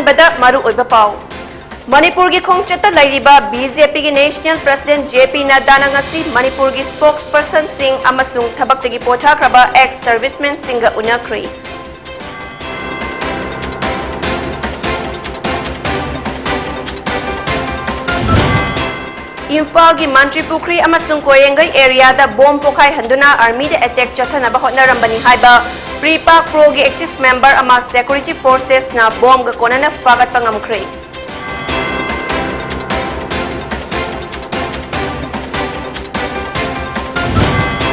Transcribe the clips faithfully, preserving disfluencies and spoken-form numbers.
ꯕꯗ ꯃꯔꯨꯑꯣꯏꯕ ꯄꯥꯎ꯫ ꯃꯅꯤꯄꯨꯔꯒꯤ ꯈꯣꯡꯆꯠꯇ ꯂꯩꯔꯤꯕ ꯕꯤ ꯖꯦ ꯄꯤꯒꯤ National President J P Naddaꯅ ꯉꯁꯤ ꯃꯅꯤꯄꯨꯔꯒꯤ spokespersonꯁꯤꯡ ꯑꯃꯁꯨꯡ ꯊꯕꯛꯇꯒꯤ ꯄꯣꯊꯥꯈ꯭ꯔꯕ ex servicemenꯁꯤꯡꯒ ꯎꯅꯈ꯭ꯔꯦ꯫ ꯏꯝꯐꯥꯜꯒꯤ ꯃꯟꯇ꯭ꯔꯤ ꯄꯨꯈ꯭ꯔꯤ ꯑꯃꯁꯨꯡ ꯀꯣꯏꯔꯦꯡꯒꯩ areaꯗ bomb ꯄꯣꯈꯥꯏꯍꯟꯗꯨꯅ armyꯗ attack ꯆꯠꯊꯅꯕ ꯍꯣꯠꯅꯔꯝꯕꯅꯤ ꯍꯥꯏꯕ PREPAK Proꯒꯤ active member ꯑꯃ security forcesꯅ bombꯒ ꯀꯣꯟꯅꯅ ꯐꯥꯒꯠꯄ ꯉꯝꯈ꯭ꯔꯦ꯫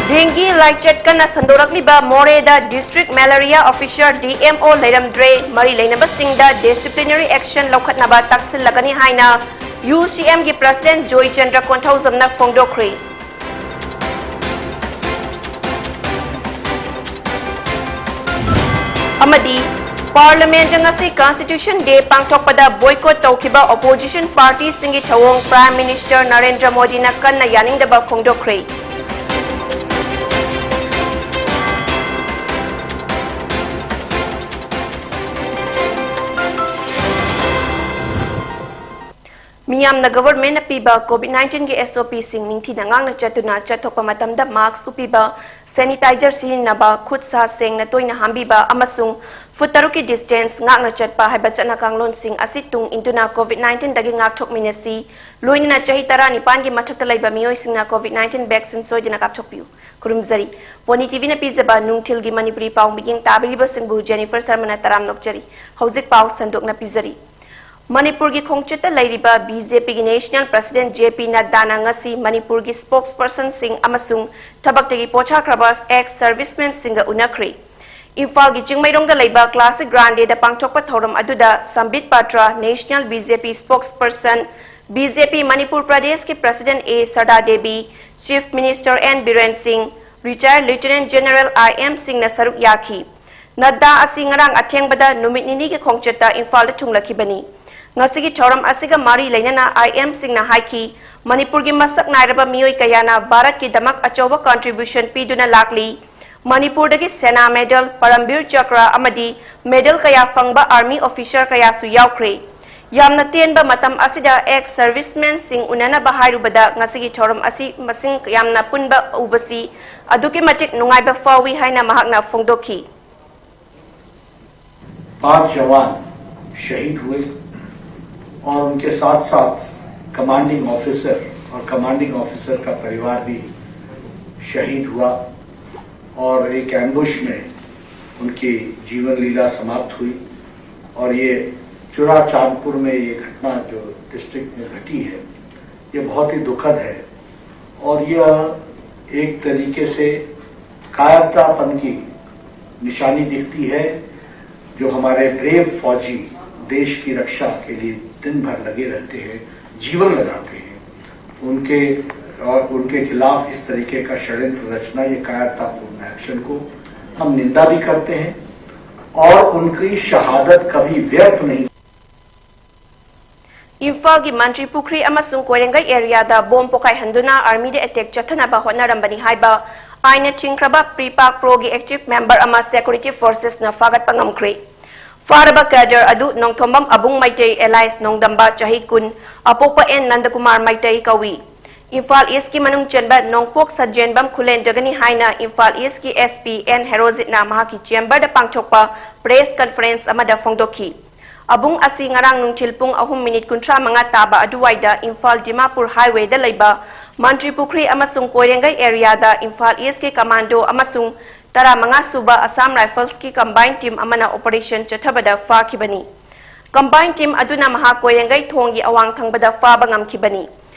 Dengue ꯂꯥꯏꯆꯠ ꯀꯟꯅ ꯁꯟꯗꯣꯔꯛꯂꯤꯕ ꯃꯣꯔꯦꯗ district malaria officer, D M O, ꯂꯩꯔꯝꯗ꯭ꯔꯦ꯫ ꯃꯔꯤ ꯂꯩꯅꯕꯁꯤꯡꯗ disciplinary action ꯂꯧꯈꯠꯅꯕ ꯇꯛꯁꯤꯜꯂꯒꯅꯤ ꯍꯥꯏꯅ U C Mꯒꯤ President ꯖꯣꯏꯆꯟꯗ꯭ꯔ ꯀꯣꯟꯊꯧꯖꯝꯅ ꯐꯣꯡꯗꯣꯛꯈ꯭ꯔꯦ꯫ ꯑꯃꯗꯤ Parliamentꯇ ꯉꯁꯤ Constitution Day ꯄꯥꯡꯊꯣꯛꯄꯗ boycott ꯇꯧꯈꯤꯕ opposition partyꯁꯤꯡꯒꯤ ꯊꯧꯑꯣꯡ Prime Minister ꯅꯔꯦꯟꯗ꯭ꯔ ꯃꯣꯗꯤꯅ ꯀꯟꯅ ꯌꯥꯅꯤꯡꯗꯕ ꯐꯣꯡꯗꯣꯛꯈ꯭ꯔꯦ꯫ ꯃꯤꯌꯥꯝꯅ governmentꯅ ꯄꯤꯕ COVID nineteenꯒꯤ S O Pꯁꯤꯡ ꯅꯤꯡꯊꯤꯅ ꯉꯥꯛꯅ ꯆꯠꯇꯨꯅ ꯆꯠꯊꯣꯛꯄ ꯃꯇꯝꯗ mask ꯎꯞꯄꯤꯕ, sanitizer ꯁꯤꯖꯤꯟꯅꯕ, ꯈꯨꯠ ꯁꯥ ꯁꯦꯡꯅ ꯇꯣꯏꯅ ꯍꯥꯝꯕꯤꯕ ꯑꯃꯁꯨꯡ foot ꯇꯔꯨꯛꯀꯤ distance ꯉꯥꯛꯅ ꯆꯠꯄ ꯍꯥꯏꯕ ꯆꯠꯅ ꯀꯥꯡꯂꯣꯟꯁꯤꯡ ꯑꯁꯤ ꯇꯨꯡ ꯏꯟꯗꯨꯅ COVID nineteenꯗꯒꯤ ꯉꯥꯛꯊꯣꯛꯃꯤꯟꯅꯁꯤ꯫ ꯂꯣꯏꯅꯅ ꯆꯍꯤ ꯇꯔꯥꯅꯤꯄꯥꯟꯒꯤ ꯃꯊꯛꯇ ꯂꯩꯕ ꯃꯤꯑꯣꯏꯁꯤꯡꯅ COVID nineteen vaccine ꯁꯣꯏꯗꯅ ꯀꯥꯞꯊꯣꯛꯄꯤꯌꯨ꯫ ꯈꯨꯔꯨꯝꯖꯔꯤ꯫ ꯄꯣꯅꯤ TVꯅ ꯄꯤꯖꯕ ꯅꯨꯡꯊꯤꯜꯒꯤ ꯃꯅꯤꯄꯨꯔꯤ ꯄꯥꯎ ꯃꯤꯠꯌꯦꯡ ꯇꯥꯕꯤꯔꯤꯕꯁꯤꯡꯕꯨ Jennifer ꯁꯔꯃꯅ ꯇꯔꯥꯝꯅ ꯑꯣꯛꯆꯔꯤ꯫ ꯍꯧꯖꯤꯛ ꯄꯥꯎ ꯁꯟꯗꯣꯛꯅ ꯄꯤꯖꯔꯤ꯫ ꯃꯅꯤꯄꯨꯔꯒꯤ ꯈꯣꯡꯆꯠꯇ ꯂꯩꯔꯤꯕ BJPꯒꯤ National President JP Naddaꯅ ꯉꯁꯤ ꯃꯅꯤꯄꯨꯔꯒꯤ spokespersonꯁꯤꯡ ꯑꯃꯁꯨꯡ ꯊꯕꯛꯇꯒꯤ ꯄꯣꯊꯥꯈ꯭ꯔꯕ ex servicemenꯁꯤꯡꯒ ꯎꯅꯈ꯭ꯔꯦ꯫ ꯏꯝꯐꯥꯜꯒꯤ ꯆꯤꯡꯃꯩꯔꯣꯡꯗ ꯂꯩꯕ Classic Grandeꯗ ꯄꯥꯡꯊꯣꯛꯄ ꯊꯧꯔꯝ ꯑꯗꯨꯗ ꯁꯝꯕꯤꯠ ꯄꯥꯇ꯭ꯔ, National BJP spokesperson, BJP Manipur ꯄ꯭ꯔꯗꯦꯁꯀꯤ President A ꯁꯔꯗꯥ Devi, Chief Minister N Biren ꯁꯤꯡ, Retired Lieutenant General IM ꯁꯤꯡꯅ ꯁꯔꯨꯛ ꯌꯥꯈꯤ꯫ ꯅꯗ꯭ꯗꯥ ꯑꯁꯤ ꯉꯔꯥꯡ ꯑꯊꯦꯡꯕꯗ ꯅꯨꯃꯤꯠ ꯅꯤꯅꯤꯒꯤ ꯈꯣꯡꯆꯠꯇ ꯏꯝꯐꯥꯜꯗ ꯊꯨꯡꯂꯈꯤꯕꯅꯤ꯫ ꯉꯁꯤꯒꯤ ꯊꯧꯔꯝ ꯑꯁꯤꯒ ꯃꯔꯤ ꯂꯩꯅꯅ IM ꯁꯤꯡꯅ ꯍꯥꯏꯈꯤ, ꯃꯅꯤꯄꯨꯔꯒꯤ ꯃꯁꯛ ꯅꯥꯏꯔꯕ ꯃꯤꯑꯣꯏ ꯀꯌꯥꯅ ꯚꯥꯔꯠꯀꯤꯗꯃꯛ ꯑꯆꯧꯕ contribution ꯄꯤꯗꯨꯅ ꯂꯥꯛꯂꯤ꯫ ꯃꯅꯤꯄꯨꯔꯗꯒꯤ ꯁꯦꯅꯥ ꯃꯦꯗꯜ, ꯄꯔꯝꯕꯤꯔ ꯆꯀ꯭ꯔ ꯑꯃꯗꯤ ꯃꯦꯗꯜ ꯀꯌꯥ ꯐꯪꯕ ꯑꯥꯔꯃꯤ ꯑꯣꯐꯤꯁꯥꯔ ꯀꯌꯥꯁꯨ ꯌꯥꯎꯈ꯭ꯔꯦ꯫ ꯌꯥꯝꯅ ꯇꯦꯟꯕ ꯃꯇꯝ ꯑꯁꯤꯗ ꯑꯦꯛꯁ ꯁꯔꯚꯤꯁꯃꯦꯟꯁꯤꯡ ꯎꯅꯅꯕ ꯍꯥꯏꯔꯨꯕꯗ ꯉꯁꯤꯒꯤ ꯊꯧꯔꯝ ꯑꯁꯤ ꯃꯁꯤꯡ ꯌꯥꯝꯅ ꯄꯨꯟꯕ ꯎꯕꯁꯤ ꯑꯗꯨꯛꯀꯤ ꯃꯇꯤꯛ ꯅꯨꯡꯉꯥꯏꯕ ꯐꯥꯎꯏ ꯍꯥꯏꯅ ꯃꯍꯥꯛꯅ ꯐꯣꯡꯗꯣꯛꯈꯤ꯫ पांच जवान शहीद हुए और उनके साथ साथ कमांडिंग ऑफिसर और कमांडिंग ऑफिसर का परिवार भी शहीद हुआ और एक एम्बुश में उनकी जीवन लीला समाप्त हुई। और ये चुरा चांदपुर में ये घटना जो डिस्ट्रिक्ट में घटी है, ये बहुत ही दुखद है और यह एक तरीके से कायरतापन की निशानी दिखती है। जो हमारे ब्रेव फौजी देश की रक्षा के लिए दिन भर लगे रहते हैं, जीवन लगाते हैं, उनके और उनके खिलाफ इस तरीके का षड्यंत्र रचना, ये कायरतापूर्ण एक्शन को हम निंदा भी करते हैं और उनकी शहादत कभी व्यर्थ नहीं। ꯏꯝꯐꯥꯜꯒꯤ ꯃꯟꯇ꯭ꯔꯤ ꯄꯨꯈ꯭ꯔꯤ ꯑꯃꯁꯨꯡ ꯀꯣꯏꯔꯦꯡꯒꯩ ꯑꯦꯔꯤꯌꯥꯗ ꯕꯣꯝ ꯄꯣꯈꯥꯏꯍꯟꯗꯨꯅ ꯑꯥꯔꯃꯤꯗ ꯑꯦꯇꯦꯛ ꯆꯠꯊꯅꯕ ꯍꯣꯠꯅꯔꯝꯕꯅꯤ ꯍꯥꯏꯕ ꯑꯥꯏꯟꯅ ꯊꯤꯡꯈ꯭ꯔꯕ ꯄ꯭ꯔꯤꯄꯥꯛ ꯄ꯭ꯔꯣꯒꯤ ꯑꯦꯛꯇꯤꯚ ꯃꯦꯝꯕꯔ ꯑꯃ ꯁꯦꯀ꯭ꯌꯨꯔꯤꯇꯤ ꯐꯣꯔꯁꯦꯁꯅ ꯐꯥꯒꯠꯄ ꯉꯝꯈ꯭ꯔꯦ꯫ ꯐꯥꯔꯕ ꯀꯦꯗꯔ ꯑꯗꯨ ꯅꯣꯡꯊꯣꯝꯕꯝ ꯑꯕꯨꯡ ꯃꯩꯇꯩ ꯑꯦꯂꯥꯏꯁ ꯅꯣꯡꯗꯝꯕ ꯆꯍꯤ ꯀꯨꯟ, ꯑꯄꯣꯛꯄ ꯑꯦꯟ ꯅꯟꯗꯀꯨꯃꯥꯔ ꯃꯩꯇꯩ ꯀꯧꯏ꯫ ꯏꯝꯐꯥꯜ ꯏꯁꯀꯤ ꯃꯅꯨꯡ ꯆꯟꯕ ꯅꯣꯡꯄꯣꯛ ꯁꯟꯖꯦꯟꯕꯝ ꯈꯨꯂꯦꯟꯗꯒꯅꯤ ꯍꯥꯏꯅ ꯏꯝꯐꯥꯜ ꯏꯁꯀꯤ ꯑꯦꯁ ꯄꯤ ꯑꯦꯟ ꯍꯦꯔꯣꯖꯤꯠꯅ ꯃꯍꯥꯛꯀꯤ ꯆꯦꯝꯕꯔꯗ ꯄꯥꯡꯊꯣꯛꯄ ꯄ꯭ꯔꯦꯁ ꯀꯟꯐꯔꯦꯟꯁ ꯑꯃꯗ ꯐꯣꯡꯗꯣꯛꯈꯤ꯫ ꯑꯕꯨꯡ ꯑꯁꯤ ꯉꯔꯥꯡ ꯅꯨꯡꯊꯤꯜ ꯄꯨꯡ ꯑꯍꯨꯝ ꯃꯤꯅꯤꯠ ꯀꯨꯟꯊ꯭ꯔꯥ ꯃꯉꯥ ꯇꯥꯕ ꯑꯗꯨꯋꯥꯏꯗ ꯏꯝꯐꯥꯜ ꯗꯤꯃꯥꯄꯨꯔ ꯍꯥꯏꯋꯦꯗ ꯂꯩꯕ ꯃꯟꯇ꯭ꯔꯤ ꯄꯨꯈ꯭ꯔꯤ ꯑꯃꯁꯨꯡ ꯀꯣꯏꯔꯦꯡꯒꯩ ꯑꯦꯔꯤꯌꯥꯗ ꯏꯝꯐꯥꯜ ꯏꯁꯀꯤ ꯀꯃꯥꯟꯗꯣ ꯑꯃꯁꯨꯡ ꯇꯔꯥꯃꯉꯥ ꯁꯨꯕ ꯑꯁꯥꯝ ꯔꯥꯏꯐꯜꯁꯀꯤ ꯀꯝꯕꯥꯏꯟ ꯇꯤꯝ ꯑꯃꯅ ꯑꯣꯄꯔꯦꯁꯟ ꯆꯠꯊꯕꯗ ꯐꯥꯈꯤꯕꯅꯤ꯫ ꯀꯝꯕꯥꯏꯟ ꯇꯤꯝ ꯑꯗꯨꯅ ꯃꯍꯥꯛ ꯀꯣꯏꯔꯦꯡꯒꯩ ꯊꯣꯡꯒꯤ ꯑꯋꯥꯡ ꯊꯪꯕꯗ ꯐꯥꯕ ꯉꯝꯈꯤꯕꯅꯤ꯫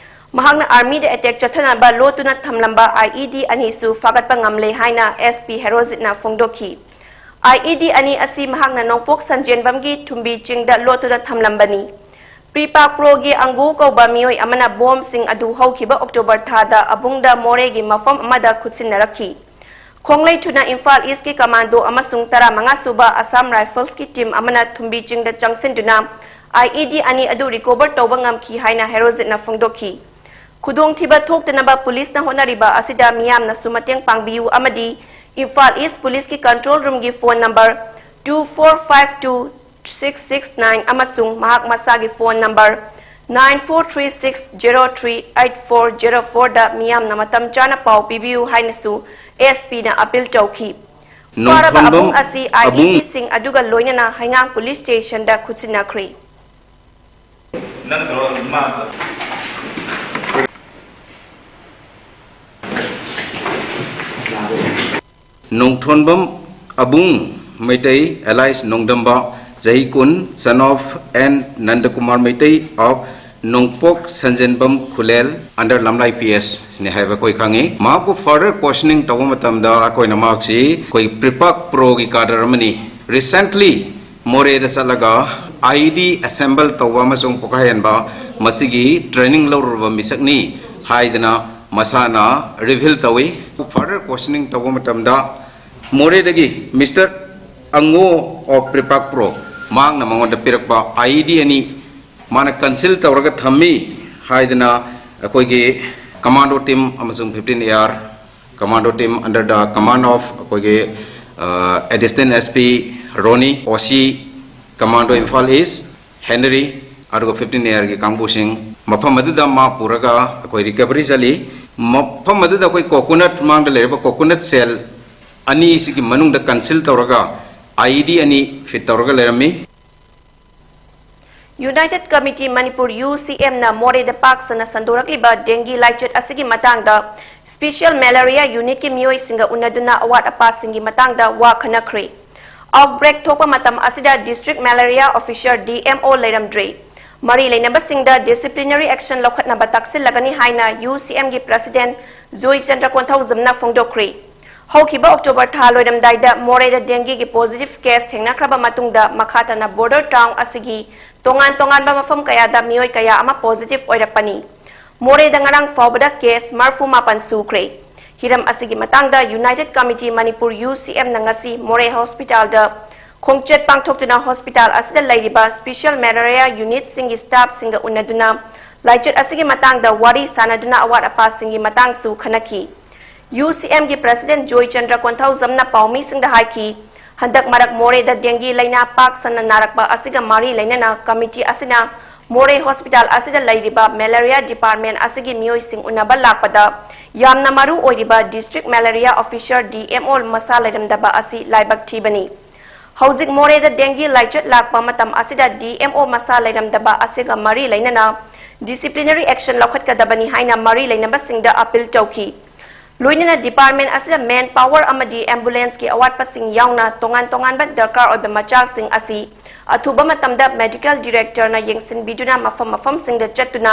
ꯃꯍꯥꯛꯅ ꯑꯥꯔꯃꯤꯗ ꯑꯦꯇꯦꯛ ꯆꯠꯊꯅꯕ ꯂꯣꯠꯇꯨꯅ ꯊꯝꯂꯝꯕ ꯑꯥꯏ ꯏ ꯗꯤ ꯑꯅꯤꯁꯨ ꯐꯥꯒꯠꯄ ꯉꯝꯂꯦ ꯍꯥꯏꯅ ꯑꯦꯁ ꯄꯤ ꯍꯦꯔꯣꯖꯤꯠꯅ ꯐꯣꯡꯗꯣꯛꯈꯤ꯫ ꯑꯥꯏ ꯏ ꯗꯤ ꯑꯅꯤ ꯑꯁꯤ ꯃꯍꯥꯛꯅ ꯅꯣꯡꯄꯣꯛ ꯁꯟꯖꯦꯟꯕꯝꯒꯤ ꯊꯨꯝꯕꯤ ꯆꯤꯡꯗ ꯂꯣꯠꯇꯨꯅ ꯊꯝꯂꯝꯕꯅꯤ꯫ ꯄ꯭ꯔꯤꯄꯥꯛ ꯄ꯭ꯔꯣꯒꯤ ꯑꯪꯒꯨ ꯀꯧꯕ ꯃꯤꯑꯣꯏ ꯑꯃꯅ ꯕꯣꯝꯁꯤꯡ ꯑꯗꯨ ꯍꯧꯈꯤꯕ ꯑꯣꯛꯇꯣꯕꯔ ꯊꯥꯗ ꯑꯕꯨꯡꯗ ꯃꯣꯔꯦꯒꯤ ꯃꯐꯝ ꯑꯃꯗ ꯈꯨꯠꯁꯤꯟꯅꯔꯛꯈꯤ꯫ ꯈꯣꯡꯂꯩ ꯊꯨꯅ ꯏꯝꯐꯥꯜ ꯏꯁꯀꯤ ꯀꯃꯥꯟꯗꯣ ꯑꯃꯁꯨꯡ ꯇꯔꯥꯃꯉꯥ ꯁꯨꯕ ꯑꯁꯥꯝ ꯔꯥꯏꯐꯜꯁꯀꯤ ꯇꯤꯝ ꯑꯃꯅ ꯊꯨꯝꯕꯤ ꯆꯤꯡꯗ ꯆꯪꯁꯤꯟꯗꯨꯅ ꯑꯥꯏ ꯏ ꯗꯤ ꯑꯅꯤ ꯑꯗꯨ ꯔꯤꯀꯣꯚꯔ ꯇꯧꯕ ꯉꯝꯈꯤ ꯍꯥꯏꯅ ꯍꯦꯔꯣꯖꯤꯠꯅ ꯐꯣꯡꯗꯣꯛꯈꯤ꯫ ꯈꯨꯗꯣꯡꯊꯤꯕ ꯊꯣꯛꯇꯅꯕ ꯄꯨꯂꯤꯁꯅ ꯍꯣꯠꯅꯔꯤꯕ ꯑꯁꯤꯗ ꯃꯤꯌꯥꯝꯅꯁꯨ ꯃꯇꯦꯡ ꯄꯥꯡꯕꯤꯌꯨ ꯑꯃꯗꯤ ꯏꯝꯐꯥꯜ ꯏꯁ ꯄꯨꯂꯤꯁꯀꯤ ꯀꯟꯇ꯭ꯔꯣꯜ ꯔꯨꯝꯒꯤ phone number two four five two six six nine ꯑꯃꯁꯨꯡ ꯃꯍꯥꯛ ꯃꯁꯥꯒꯤ phone number nine four three six zero three eight four zero four ꯗ ꯃꯤꯌꯥꯝꯅ ꯃꯇꯝ ꯆꯥꯅ ꯄꯥꯎ ꯄꯤꯕꯤꯌꯨ ꯍꯥꯏꯅꯁꯨ ꯑꯦꯁ ꯄꯤꯅ ꯑꯄꯤꯜ ꯇꯧꯈꯤ꯫ ꯐꯥꯔꯕ ꯅꯣꯡꯊꯣꯟꯕꯝ ꯑꯕꯨꯡ ꯑꯁꯤ ꯑꯕꯨꯡ ꯑꯥꯏ ꯗꯤ ꯇꯤꯁꯤꯡ ꯑꯗꯨꯒ ꯂꯣꯏꯅꯅ ꯍꯩꯉꯥꯡ ꯄꯨꯂꯤꯁ ꯁ꯭ꯇꯦꯁꯟꯗ ꯈꯨꯠꯁꯤꯟꯅꯈ꯭ꯔꯦ꯫ ꯅꯪ ꯇꯧꯔꯣ, ꯃꯥ ꯅꯣꯡꯊꯣꯟꯕꯝ ꯑꯕꯨꯡ ꯃꯩꯇꯩ, alias ꯅꯣꯡꯗꯝꯕ, ꯆꯍꯤ ꯀꯨꯟ, son of N Nandakumar Meitei of ꯅꯣꯡꯄꯣꯛ ꯁꯟꯖꯦꯟꯕꯝ ꯈꯨꯂꯦꯜ, under ꯂꯝꯂꯥꯏ ꯄꯤ ꯑꯦꯁ ꯅꯤ ꯍꯥꯏꯕ ꯑꯩꯈꯣꯏ ꯈꯪꯉꯤ꯫ ꯃꯍꯥꯛꯄꯨ further questioning ꯇꯧꯕ ꯃꯇꯝꯗ ꯑꯩꯈꯣꯏꯅ ꯃꯍꯥꯛꯁꯤ ꯑꯩꯈꯣꯏ PREPAK Pro ꯒꯤ cadre ꯑꯃꯅꯤ꯫ Recently ꯃꯣꯔꯦꯗ ꯆꯠꯂꯒ ꯑꯥꯏ ꯏ ꯗꯤ assemble ꯇꯧꯕ ꯑꯃꯁꯨꯡ ꯄꯣꯈꯥꯏꯍꯟꯕ ꯃꯁꯤꯒꯤ training ꯂꯧꯔꯨꯔꯕ ꯃꯤꯁꯛꯅꯤ ꯍꯥꯏꯗꯅ ꯃꯁꯥꯅ reveal ꯇꯧꯏ꯫ Further questioning ꯇꯧꯕ ꯃꯇꯝꯗ ꯃꯣꯔꯦꯗꯒꯤ Mister Ango of PREPAK Pro ꯃꯍꯥꯛꯅ ꯃꯉꯣꯟꯗ ꯄꯤꯔꯛꯄ ꯑꯥꯏ ꯏ ꯗꯤ ꯑꯅꯤ ꯃꯥꯅ conceal ꯇꯧꯔꯒ ꯊꯝꯃꯤ ꯍꯥꯏꯗꯅ ꯑꯩꯈꯣꯏꯒꯤ commando team ꯑꯃꯁꯨꯡ fifteen A R commando team under the command of ꯑꯩꯈꯣꯏꯒꯤ ꯑ, Assistant S P Ronnie, O C Commando Imphal East, Henry, ꯑꯗꯨꯒ fifteen A R ꯒꯤ ꯀꯥꯡꯕꯨꯁꯤꯡ ꯃꯐꯝ ꯑꯗꯨꯗ ꯃꯥ ꯄꯨꯔꯒ ꯑꯩꯈꯣꯏ recovery ꯆꯠꯂꯤ꯫ ꯃꯐꯝ ꯑꯗꯨꯗ ꯑꯩꯈꯣꯏ coconut ꯃꯥꯡꯗ ꯂꯩꯔꯤꯕ coconut shell ꯑꯅꯤꯁꯤꯒꯤ ꯃꯅꯨꯡꯗ conceal ꯇꯧꯔꯒ ꯑꯥꯏ ꯏ ꯗꯤ ꯑꯅꯤ fit ꯇꯧꯔꯒ ꯂꯩꯔꯝꯃꯤ꯫ United Committee Manipur U C M ꯅ ꯃꯣꯔꯦꯗ ꯄꯥꯛ ꯁꯟꯅ ꯁꯟꯗꯣꯔꯛꯂꯤꯕ dengue ꯂꯥꯏꯆꯠ ꯑꯁꯤꯒꯤ ꯃꯇꯥꯡꯗ Special Malaria Unit ꯀꯤ ꯃꯤꯑꯣꯏꯁꯤꯡꯒ ꯎꯅꯗꯨꯅ ꯑꯋꯥꯠ ꯑꯄꯥꯁꯤꯡꯒꯤ ꯃꯇꯥꯡꯗ ꯋꯥ ꯈꯟꯅꯈ꯭ꯔꯦ꯫ Outbreak ꯊꯣꯛꯄ ꯃꯇꯝ ꯑꯁꯤꯗ District Malaria Officer, D M O, ꯂꯩꯔꯝꯗ꯭ꯔꯦ꯫ ꯃꯔꯤ ꯂꯩꯅꯕꯁꯤꯡꯗ disciplinary action ꯂꯧꯈꯠꯅꯕ ꯇꯥꯛꯁꯤꯜꯂꯒꯅꯤ ꯍꯥꯏꯅ U C M ꯒꯤ President ꯖꯣꯏꯆꯟꯗ꯭ꯔ ꯀꯣꯟꯊꯧꯖꯝꯅ ꯐꯣꯡꯗꯣꯛꯈ꯭ꯔꯦ꯫ ꯍꯧꯈꯤꯕ October ꯊꯥ ꯂꯣꯏꯔꯝꯗꯥꯏꯗ ꯃꯣꯔꯦꯗ dengue ꯒꯤ positive case ꯊꯦꯡꯅꯈ꯭ꯔꯕ ꯃꯇꯨꯡꯗ ꯃꯈꯥ ꯇꯥꯅ border town ꯑꯁꯤꯒꯤ ꯇꯣꯉꯥꯟ ꯇꯣꯉꯥꯟꯕ ꯃꯐꯝ ꯀꯌꯥꯗ ꯃꯤꯑꯣꯏ ꯀꯌꯥ ꯑꯃ positive ꯑꯣꯏꯔꯛꯄꯅꯤ꯫ ꯃꯣꯔꯦꯗ ꯉꯔꯥꯡ ꯐꯥꯎꯕꯗ case ꯃꯔꯤꯐꯨ ꯃꯥꯄꯟ ꯁꯨꯈ꯭ꯔꯦ꯫ ꯍꯤꯔꯝ ꯑꯁꯤꯒꯤ ꯃꯇꯥꯡꯗ United Committee Manipur U C M ꯅ ꯉꯁꯤ ꯃꯣꯔꯦ hospital ꯗ ꯈꯣꯡꯆꯠ ꯄꯥꯡꯊꯣꯛꯇꯨꯅ hospital ꯑꯁꯤꯗ ꯂꯩꯔꯤꯕ Special Malaria Unit ꯁꯤꯡꯒꯤ staff ꯁꯤꯡꯒ ꯎꯅꯗꯨꯅ ꯂꯥꯏꯆꯠ ꯑꯁꯤꯒꯤ ꯃꯇꯥꯡꯗ ꯋꯥꯔꯤ ꯁꯥꯅꯗꯨꯅ ꯑꯋꯥꯠ ꯑꯄꯥꯁꯤꯡꯒꯤ ꯃꯇꯥꯡꯁꯨ ꯈꯟꯅꯈꯤ꯫ UCMꯒꯤ President ꯖꯣꯏꯆꯟꯗ꯭ꯔ ꯀꯣꯟꯊꯧꯖꯝꯅ ꯄꯥꯎꯃꯤꯁꯤꯡꯗ ꯍꯥꯏꯈꯤ, ꯍꯟꯗꯛ ꯃꯔꯛ ꯃꯣꯔꯦꯗ dengue ꯂꯥꯏꯅꯥ ꯄꯥꯛ ꯁꯟꯅ ꯅꯥꯔꯛꯄ ꯑꯁꯤꯒ ꯃꯔꯤ ꯂꯩꯅꯅ committee ꯑꯁꯤꯅ ꯃꯣꯔꯦ hospital ꯑꯁꯤꯗ ꯂꯩꯔꯤꯕ malaria department ꯑꯁꯤꯒꯤ ꯃꯤꯑꯣꯏꯁꯤꯡ ꯎꯅꯕ ꯂꯥꯛꯄꯗ ꯌꯥꯝꯅ ꯃꯔꯨ ꯑꯣꯏꯔꯤꯕ district malaria officer, DMO, ꯃꯁꯥ ꯂꯩꯔꯝꯗꯕ ꯑꯁꯤ ꯂꯥꯏꯕꯛ ꯊꯤꯕꯅꯤ꯫ ꯍꯧꯖꯤꯛ ꯃꯣꯔꯦꯗ dengue ꯂꯥꯏꯆꯠ ꯂꯥꯛꯄ ꯃꯇꯝ ꯑꯁꯤꯗ DMO ꯃꯁꯥ ꯂꯩꯔꯝꯗꯕ ꯑꯁꯤꯒ ꯃꯔꯤ ꯂꯩꯅꯅ disciplinary action ꯂꯧꯈꯠꯀꯗꯕꯅꯤ ꯍꯥꯏꯅ ꯃꯔꯤ ꯂꯩꯅꯕꯁꯤꯡꯗ appeal ꯇꯧꯈꯤ꯫ ꯂꯣꯏꯅꯅ department ꯑꯁꯤꯗ manpower ꯑꯃꯗꯤ ambulanceꯀꯤ ꯑꯋꯥꯠꯄꯁꯤꯡ ꯌꯥꯎꯅ ꯇꯣꯉꯥꯟ ꯇꯣꯉꯥꯟꯕ ꯗꯔꯀꯥꯔ ꯑꯣꯏꯕ ꯃꯆꯥꯛꯁꯤꯡ ꯑꯁꯤ ꯑꯊꯨꯕ ꯃꯇꯝꯗ medical directorꯅ ꯌꯦꯡꯁꯤꯟꯕꯤꯗꯨꯅ ꯃꯐꯝ ꯃꯐꯝꯁꯤꯡꯗ ꯆꯠꯇꯨꯅ